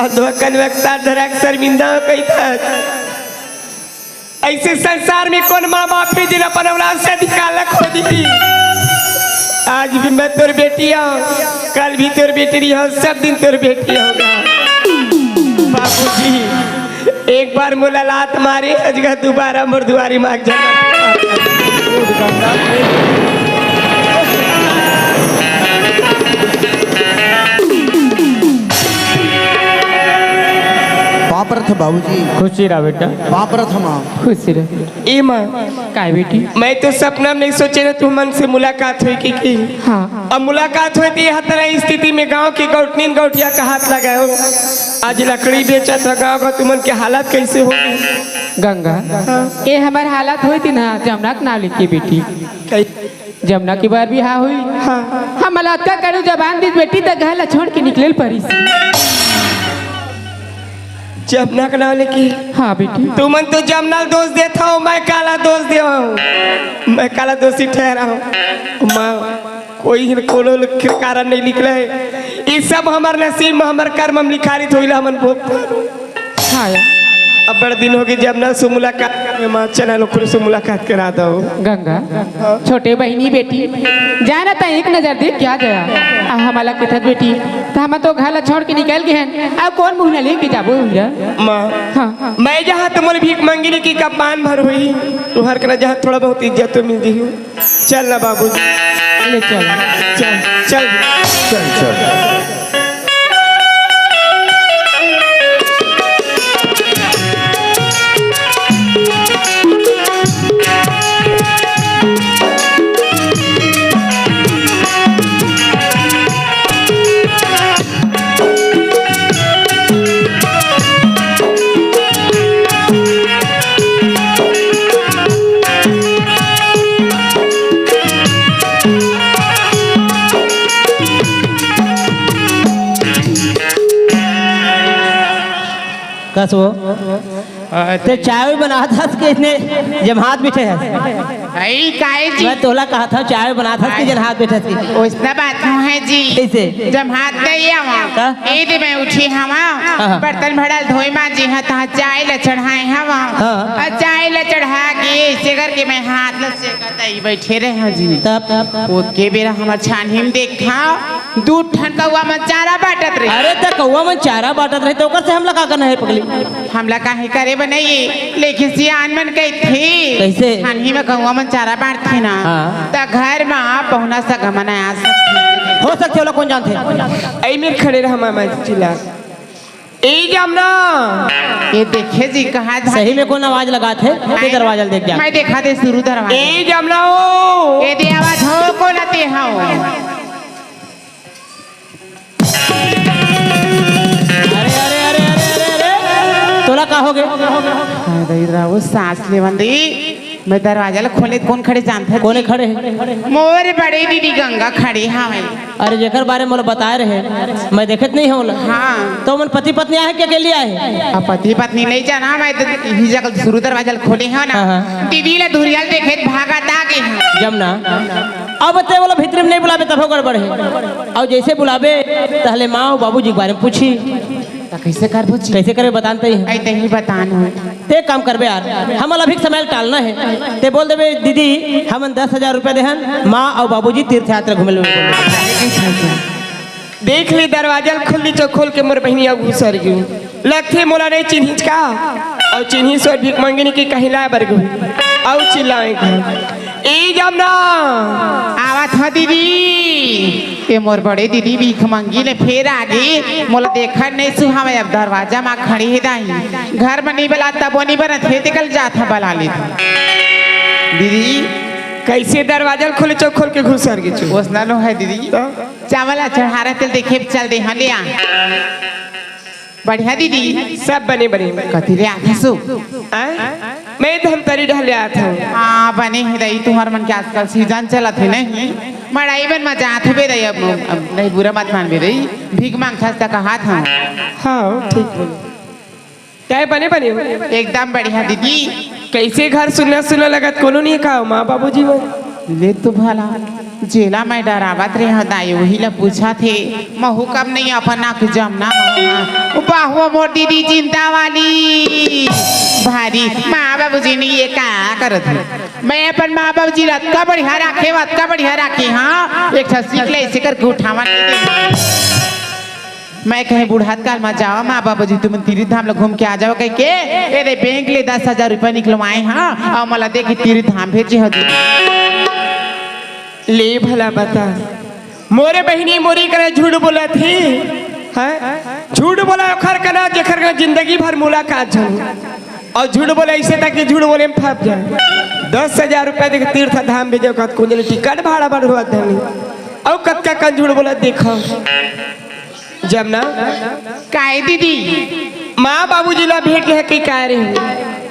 अधोकन वक्ता धरा के शर्मिंदा हो कहिथस। ऐसे संसार में कौन माँ बाप हे जिन अपन औलाद से अधिकार ला खो दी? आज भी मैं तोर बेटी हूँ, कल भी तोर बेटी रही हूँ, सब दिन तोर बेटी होगा। बाबूजी, एक बार मोला लात मारे हस गा, दोबारा मोर दुआरी माँ के जन्म। पाँव परत हँव बाबूजी। खुशी रहा बेटा। पाँव परत हँव माँ। खुशी रहा। ए माँ। काय बेटी? मैं तो सपना में नहीं सोचे रहे तुमन से मुलाकात होई कि, कि। हाँ। अब मुलाकात होई त ये तरह स्थिति में गांव के गौटनीन गौटिया का हाथ लगाए हो। आज लकड़ी बेचत हो गांव का, तुमन के हालत कैसे होगी? गंगा, हाँ। ये हमर हालत होई थी ना, जमुना के नाव लेके बेटी। कै- जमुना के बर बिहाव होई। हाँ। हम अतका कड़ू जबान दिस बेटी, त घर ला छोड़ के निकले ल परिस। जमुना के नाव लेके? हाँ बेटी। तुमन तो जमुना ल दोष देत हव, मैं काला दोष देवं? मैं काला दोषी ठहरावं? माँ, कोई कोनो ल-, कारण नहीं निकले। ये सब हमर नसीब में, हमर कर्म में लिखारित होइला, हमन भोग हाँ यार। अब बड़ दिन होगे जमुना से मुलाकात करे, माँ चला ओकरे से मुलाकात करा दव। गंगा, हाँ। छोटे बहिनी बेटी, जाना त एक नजर देख के आ जाया। आ हमला कथस बेटी, त हम तो घर ला छोड़ के निकल गे हन। अब कौन मुँह ला लेके जाबो हीरा? माँ, हाँ। मैं जहाँ त मोला भीख मांगी नहीं कि कब पान भर होई, तुहर करा जहाँ थोड़ा बहुत इज्जत तो मिल जही। चल ना बाबूजी। ले चल। चल, चल। चल, चल। कस वो। अ, ते चाय भी बनात हस कि इसने जब हाथ बैठे हस? अई, काहे जी? मैं तोला कहत हंव, चाय बनात हस कि जब हाथ बैठे हस कि? ओसना बात नोहे जी। कइसे? जब हाथ नहीं आवा। का? ए दे मैं उठी हवा, हाँ, हाँ। बर्तन भड़ल धोई मांजी हा, तहाँ चाय ल चढ़ाए हवा। हाँ। अउ चाय ल चढ़ा के ऐसे करके मैं हाथ ल सेकत आई बैठे रहे हंव जी। तब? ओतके बेरा हमर छानही म देखा, दू ठन कौवा मन चारा बांटत रहे। अरे, त कौवा मन चारा बांटत रहे, त ओकर से हमला का करना हे पगली? हमला काहे करे बर नइ हे, लेकिन सियान मन कहिथे। कइसे? छानही म कौवा मन चारा बांटथे ना, हाँ। त घर म पहुना सगा मन आ सकथे। हो सकथे, ओला कोन जानथे? अई मेर खड़े रह, मैं, मैं चिल्ला। ए जमना। ए देखे जी, कहाँ जा- सही में कोन आवाज लगात हे? ते दरवाजा ल देख जा। मैं देखा दे शुरू दरवाजा। ए जमना हो। ए दे आवाज हो, कोन आते हो? अरे, अरे, अरे, अरे, अरे, अरे, तोला का होगे? हाँ, दई रहा, वो सांस लेवन दे। मैं दरवाजा ल खोले, कोन खड़े जानत हे? कोने खड़े हे? मोर बड़े दीदी गंगा खड़े हवय। अरे, जेकर बारे में मोला बताए रहे, मैं देखत नहीं हंव ओला। हाँ। त ओमन पति पत्नी आहे कि अकेली आहे? अब पति पत्नी नहीं जाना, मैं तो इही जगह शुरू दरवाजा ल खोले हंव ना। हाँ, हाँ। दीदी ला धुरिया ल देखे भागत आ गे हंव। जमना, अब ते ओला भीतरी में नहीं बुलाबे तभो गड़बड़ हे। अउ जइसे बुलाबे तहले माँ अउ बाबूजी के बारे में पूछही। त कइसे करबो जी? कइसे करबे बतान तही। अई तही बतान हो। ते काम करबे यार, हमन अभी के समय ल टालना हे। ते बोल देबे, "दीदी, हमन दस हजार रुपया देहन, माँ अउ बाबूजी तीर्थ यात्रा घूमे ल।" देख ले, दरवाजा ल खोल दी, चो खोल के मोर बहिनी अउ घुसर गे। लगथे मोला नहीं चिन्हिस का? अउ चिन्हिस ओ भीख मंगिनी के कहीं लाए बर गे। अउ चिल्लाए घर। ए जमना। आवत हंव दीदी। ए मोर बड़े दीदी भीख मंगी ले फेर आ गे। मोला देखत नहीं सुहावय, अब दरवाजा म खड़ी हे दाई। घर म नहीं बला तबो नहीं बनत हे, ते कल जात हंव बला ले। दीदी। कइसे दरवाजा ल खोले चो खोल के घुसर गे चो? ओसना नोहे दीदी। तो? चावल ला चढ़ा रहे तेल देखे चल दे, हाँ ले आ। बढ़िया दीदी। सब बने बने। कति ले आथे सो? आय? मैं धमतरी डहर ले आत हंव। हाँ, बने हे दई, तुंहर मन के आजकल सीजन चलत हे नहीं? मड़ई मन म जात होबे दई, अब, अब नहीं बुरा मत मानबे दई, भीख मांगथस त कहत हंव। हाँ, ठीक बोले। तैं बने बने हो? एकदम बढ़िया दीदी। कइसे घर सुन्ना सुन्ना लगत, कोनो नहीं का माँ बाबूजी मन? ले तो भला। जेला मैं डरावत रेहेंव दाई, ओही ला पूछत हे। महूँ कब नहीं अपन नाक जमना महूँ। ओ बाहुआ मोर दीदी जिंदा वाली। भारी माँ बाबूजी नहीं ये का करत हे। मैं अपन माँ बाबूजी ला अतका बढ़िया राखे, अतका बढ़िया राखे, हाँ। एक ठा सीख ले, ऐसे करके उठावा नहीं दे। मैं कहे बुढ़त काल म जावा माँ बाबूजी तुमन तीर्थ धाम ल घूम के आ जावा कहिके, ए दे बैंक ले दस हजार रुपया निकलवाए हंव, अउ मोला दे के तीर्थ धाम भेजे हव। ले भला बता, मोरे बहिनी मोरी करा झूठ बोलत हे, हैं? झूठ बोला ओखर करा, जेखर करा जिंदगी भर मुलाकात झन। अउ झूठ बोले ऐसे ताकि झूठ बोले में फंस जाए। दस हजार रुपया देके तीर्थ धाम भेजे, कहत कुंजली टिकट भाड़ा बढ़वा देनी। अउ कतका कन झूठ बोलत देखो। जमना। काय दीदी? माँ बाबूजी ला भेंट ले के काय रहे,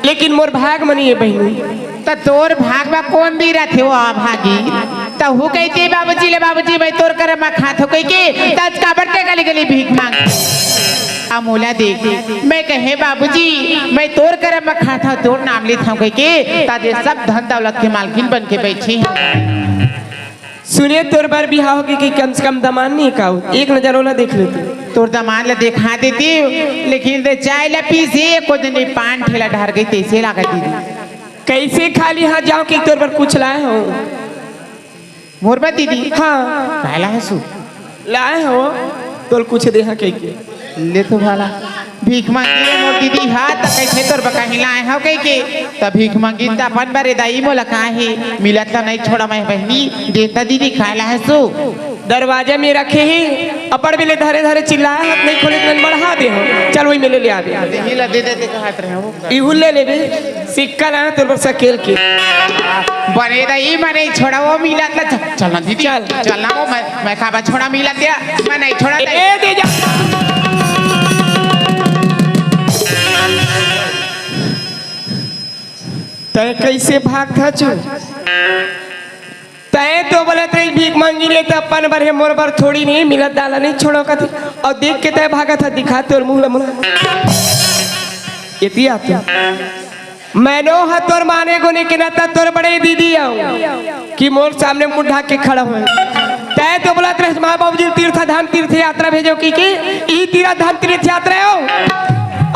लेकिन मोर भाग म नइ हे बहिनी। त तोर भाग म कोन दी रथे वो अभागी? त हु कहिथे बाबूजी ले, "बाबूजी, मैं तोर करा म खात हंव," कहिके, त आज काबर ते गली गली भीख मांग? अउ मोला देख, मैं कहे, "बाबूजी, मैं तोर करा म खात हंव, तोर नाम लेत हंव," कहिके, त आज ये सब धन दौलत के मालकिन बन के बैठी हंव। सुने, तोर बर बिहाव होगे कि कम से कम दमांद नइ हे का? एक नजर ओला देख लेते। तोर दमांद ला देखा देती, लेकिन ते चाय ला पीसे, एको दिन पान ठेला डहर गे, तइसे लागत दीदी। कइसे खाली हाथ जावं कि तोर बर कुछ लाए हंव? मोर बर दीदी? हाँ। काय लाए हस? लाए हंव, तोला कुछ देहंव कहिके। ले तो भला। भीख मांगी ले मोर दीदी हा, त कहिथे तोर बर कहीं लाए हंव कहिके। त भीख मांगी त अपन बर ए दाई मोला काहे मिलत ल नइ छोड़ा मैं बहिनी, दे त दीदी काय लाए हस? दरवाजा में रखे हे, अपन बेर ले धरे धरे चिल्लाए, हाथ नइ खोले त मैं बढ़ा देहंव। चल वही में ले ले आबे। दे ही ला, दे दे, दे कहत रहे हंव। इहू ले लेबे, सिक्का लाए हंव तोर बर सकेल के। बने दाई, मैं नइ छोड़ा वो मिलत ल। चल ना दीदी, चल। चल ना वो, मैं, मैं काबर छोड़ा मिलत ल, मैं नइ छोड़ा दाई। ए, दे जा। तैं कइसे भागथस? तैं तो बोलत रहे भीख मांगी ले त अपन बर हे, मोर बर थोड़ी नहीं मिलत दाई ला नइ छोड़ंव कथे। अउ देख के तैं भागथस, दिखा तोर मुंह ल मोला। एती आते। मैं नो ह तोर माने गुने के नाता तोर बड़े दीदी आऊं कि मोर सामने मुंह ढाक के खड़ा होय। तै तो बोलत रहे माँ बाबूजी तीर्थ धाम तीर्थ यात्रा भेजो की, की ई तीर्थ धाम तीर्थ यात्रा हो।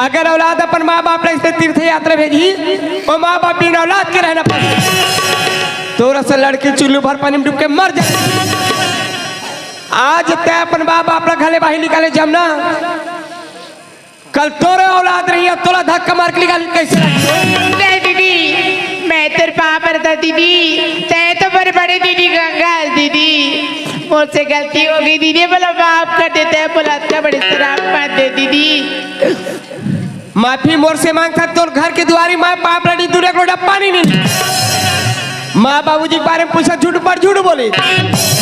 अगर औलाद अपन माँ बाप ला ऐसे तीर्थ यात्रा भेजी, ओ माँ बाप बिना औलाद के रहना पड़े। तोरा से लड़के चुल्लू भर पानी में डूब के मर जाए। आज तै अपन माँ बाप ला घले बाही निकाले जमना, कल तोरे औलाद रही, अब तोला धक्का मार के निकाल कैसे रखी? नहीं दीदी, मैं तेरे पाँव पड़ता दीदी, तै तो मेरे बड़े दीदी गंगा है दीदी, मोर से गलती हो गई दीदी, बोला माफ कर देते हैं, बोला इतना बड़े शराब मत दे दीदी। माफी मोर से मांगता, तोर घर के दुआरी माँ बाप लड़ी दूर एक लोटा पानी नहीं। माँ बाबूजी के बारे में पूछा, झूठ पर झूठ बोले।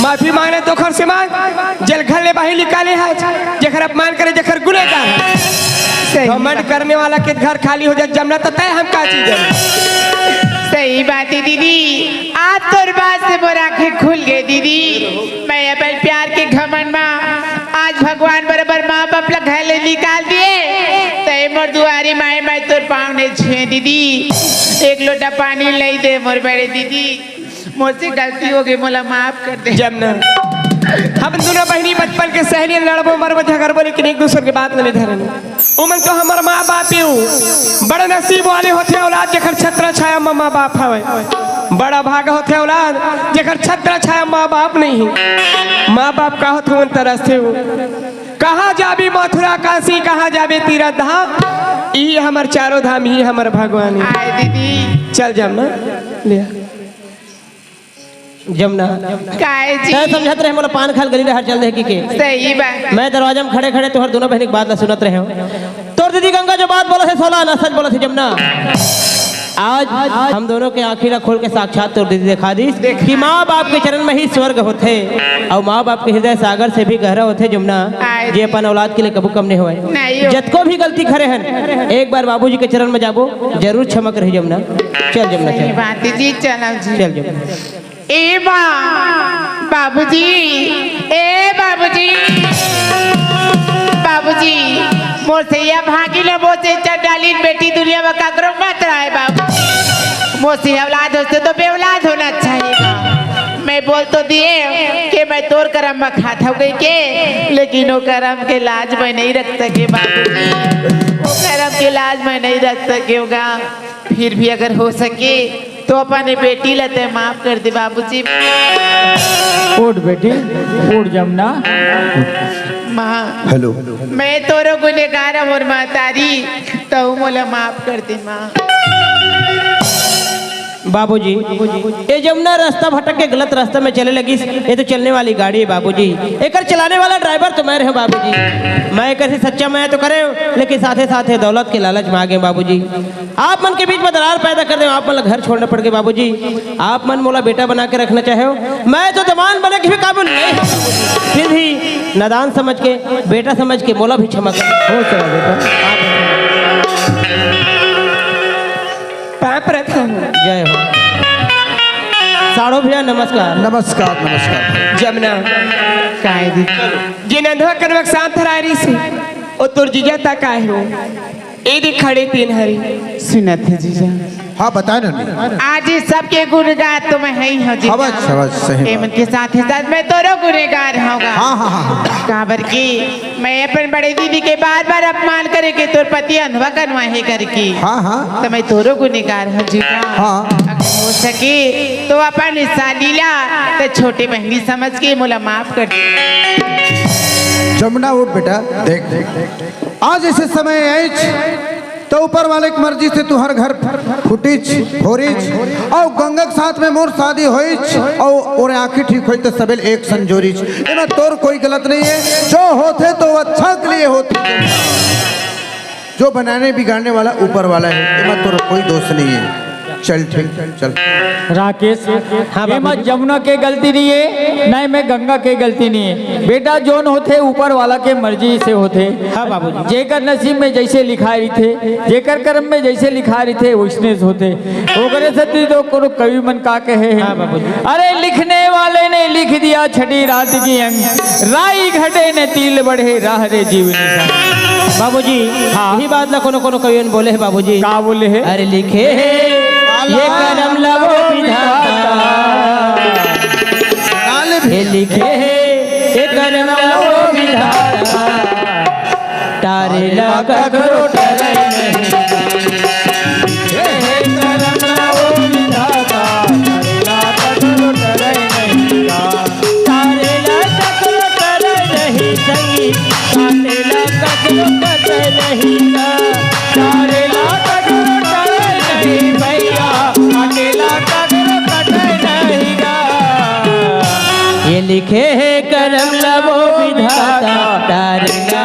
माफी मांगना तो घर से मांग, जेल घर ले बाही निकाले है, जेकर अपमान करे, जेकर गुनेगार। सही घमंड बात। करने वाला के घर खाली हो जाए जमना, तो तय हम का चीज है? सही बात है दीदी, आज तोर बात से मोर आंखें खुल गए दीदी। मैं अपन प्यार के घमंड मा आज भगवान बराबर माँ बाप ला घर ले निकाल दिए, तय मोर दुआरी माए मैं तोर पाँव नहीं छुए दीदी, एक लोटा पानी नहीं दे मोर बड़े दीदी, मोर से गलती हो गई, मोला माफ कर दे। जमना, हम दोनों बहनी बचपन के सहेली, लड़बो मरबो झगड़बो लेकिन एक दूसर के बात नहीं धरन। उमन तो हमर माँ बाप ही हो। बड़ा नसीब वाले होथे औलाद जेकर छत्र छाया म माँ बाप हवे। बड़ा भाग होथे औलाद जेकर छत्र छाया माँ बाप नहीं। माँ बाप का होथे उमन तरसथे हो। कहाँ जाबे मथुरा काशी, कहाँ जाबे तीरथ धाम, ई हमर चारों धाम ही हमर भगवान ही। आए दीदी। चल जमना, ले आ। जमना। काहे जी? तै समझत रहे मोला पान खाल गली डहर चल दे की के। सही बात। मैं दरवाजा में खड़े खड़े तोहर दोनों बहनी के बात ला सुनत रहे हूँ। तोर दीदी गंगा जो बात बोला है सोला ना सच बोला है जमना। आज हम दोनों के आँखी ला खोल के साक्षात तोर दीदी दिखा दी कि माँ बाप के चरण में ही स्वर्ग होथे और माँ बाप के हृदय सागर से भी गहरा होथे जमना। आए जे अपन औलाद के लिए कबू कम नहीं होए। नहीं हो। जतको भी गलती करे हन एक बार बाबूजी के चरण में जाबो जरूर क्षमा करे जमना। चल जमना, सही चल। बात है जी, चलो जी। चल जमना। ए माँ, बाबूजी, ए बाबूजी, बाबूजी, मोर से या भागी न मोर से चढ़ डाली बेटी दुनिया में ककरो मत रहे बाबू। मोर से औलाद होते तो बेऔलाद होना चाहिए बा। मैं बोल तो दिए कि मैं तोर करम में खात हूँ कह के, लेकिन वो करम के लाज मैं नहीं रख सके बाबूजी, वो करम के लाज मैं नहीं रख सके होगा। फिर भी अगर हो सके तो अपने बेटी ला तै माफ कर दे बाबूजी। उठ बेटी, उठ जमना। माँ, हेलो। मैं तोरो गुनेगार हूँ मोर महतारी, तहु मोला माफ कर दे माँ। बाबूजी, ये जमना रास्ता भटक के गलत रास्ता में चले लगिस। ये तो चलने वाली गाड़ी है बाबूजी, एकर चलाने वाला ड्राइवर तो मैं रहे बाबूजी। मैं एकर से सच्चा मया तो करे, लेकिन साथे साथे दौलत के लालच में आ गए बाबूजी। आप मन के बीच में दरार पैदा कर दे, आप मन ला घर छोड़ना पड़ गए बाबूजी। आप मन मोला बेटा बना के रखना चाहे हो, मैं तो दमान बने के भी काबिल नहीं हूँ। फिर भी नादान समझ के, बेटा समझ के मोला भी क्षमा कर। हो चला बेटा। पाँव परत हूँ। जय हो। साढ़ो भैया नमस्कार। नमस्कार, नमस्कार। जमना। काहे जी? जे नंदवा कनवा के साथ धराय रही से, ओ तोर जीजा ता काहे हो? ए दे खड़े तीन हरी। सुनत है जीजा। हाँ, बताए ना नहीं। आज ये सबके गुनेगार तो मैं ही हूँ जीजा। हवस, हवस, सही बात। एमन के साथ ही साथ मैं तोरो गुनेगार हूँगा। हाँ, हाँ, हाँ, हाँ। काबर की मैं अपन बड़े दीदी के बार बार अपमान करे के तोर पति अंधवा कनवा है करके। हाँ, हाँ। तो मैं तोरो गुनेगार हूँ जीजा। हाँ। अगर हो सके तो अपन साली ला तो छोटे बहनी समझ के मोला माफ कर दे। जमुना उठ बेटा, देख, देख, देख। आज ऐसे समय आइच, तो ऊपर वाले की मर्जी से तुहर घर फुटिच, होरिच, और गंगा के साथ में मोर शादी होइच, और ओरे आँखी ठीक होई तो सबेल एक संजोरिच। एमा तोर कोई गलत नहीं है, जो होथे तो अच्छा के लिए होथे। जो बनाने बिगाड़ने वाला ऊपर वाला है, एमा तोर कोई दोष नहीं है। चल ठीक, चल। राकेश, हाँ, एमा बाबूजी। जमुना के गलती नहीं है, ना एमा गंगा के गलती नहीं है। बेटा, जोन होथे ऊपर वाला के मर्जी से होथे। हाँ, बाबूजी। जेकर नसीब में जैसे लिखाय रहिथे, जेकर कर्म में जैसे लिखाय रहिथे, वैसने होथे। ओकरे सेती तो कोनो कवि मन का कहे हे। हाँ, बाबूजी। अरे, लिखने वाले ने लिख दिया छठी रात की अंक, राई घटे ने तिल बढ़े, राह रे जीवनी संग। बाबूजी, हाँ। यही बात ला कोनो कोनो कवि मन बोले हे बाबूजी। का बोले हे? अरे लिखे हे ये करम ला वो विधाता, हे लिखे हे ये करम ला वो विधाता, टारे ला ककरो टरे नहीं। हे करम ला वो विधाता, टारे ला ककरो टरे नहीं। तारे ला ककरो टरे नहीं सही, काटे ला ककरो कटे नहीं गा। तारे ला ककरो टरे नहीं भैया, काटे ला ककरो कटे नहीं गा। ये लिखे हे करम ला वो विधाता, तारे ला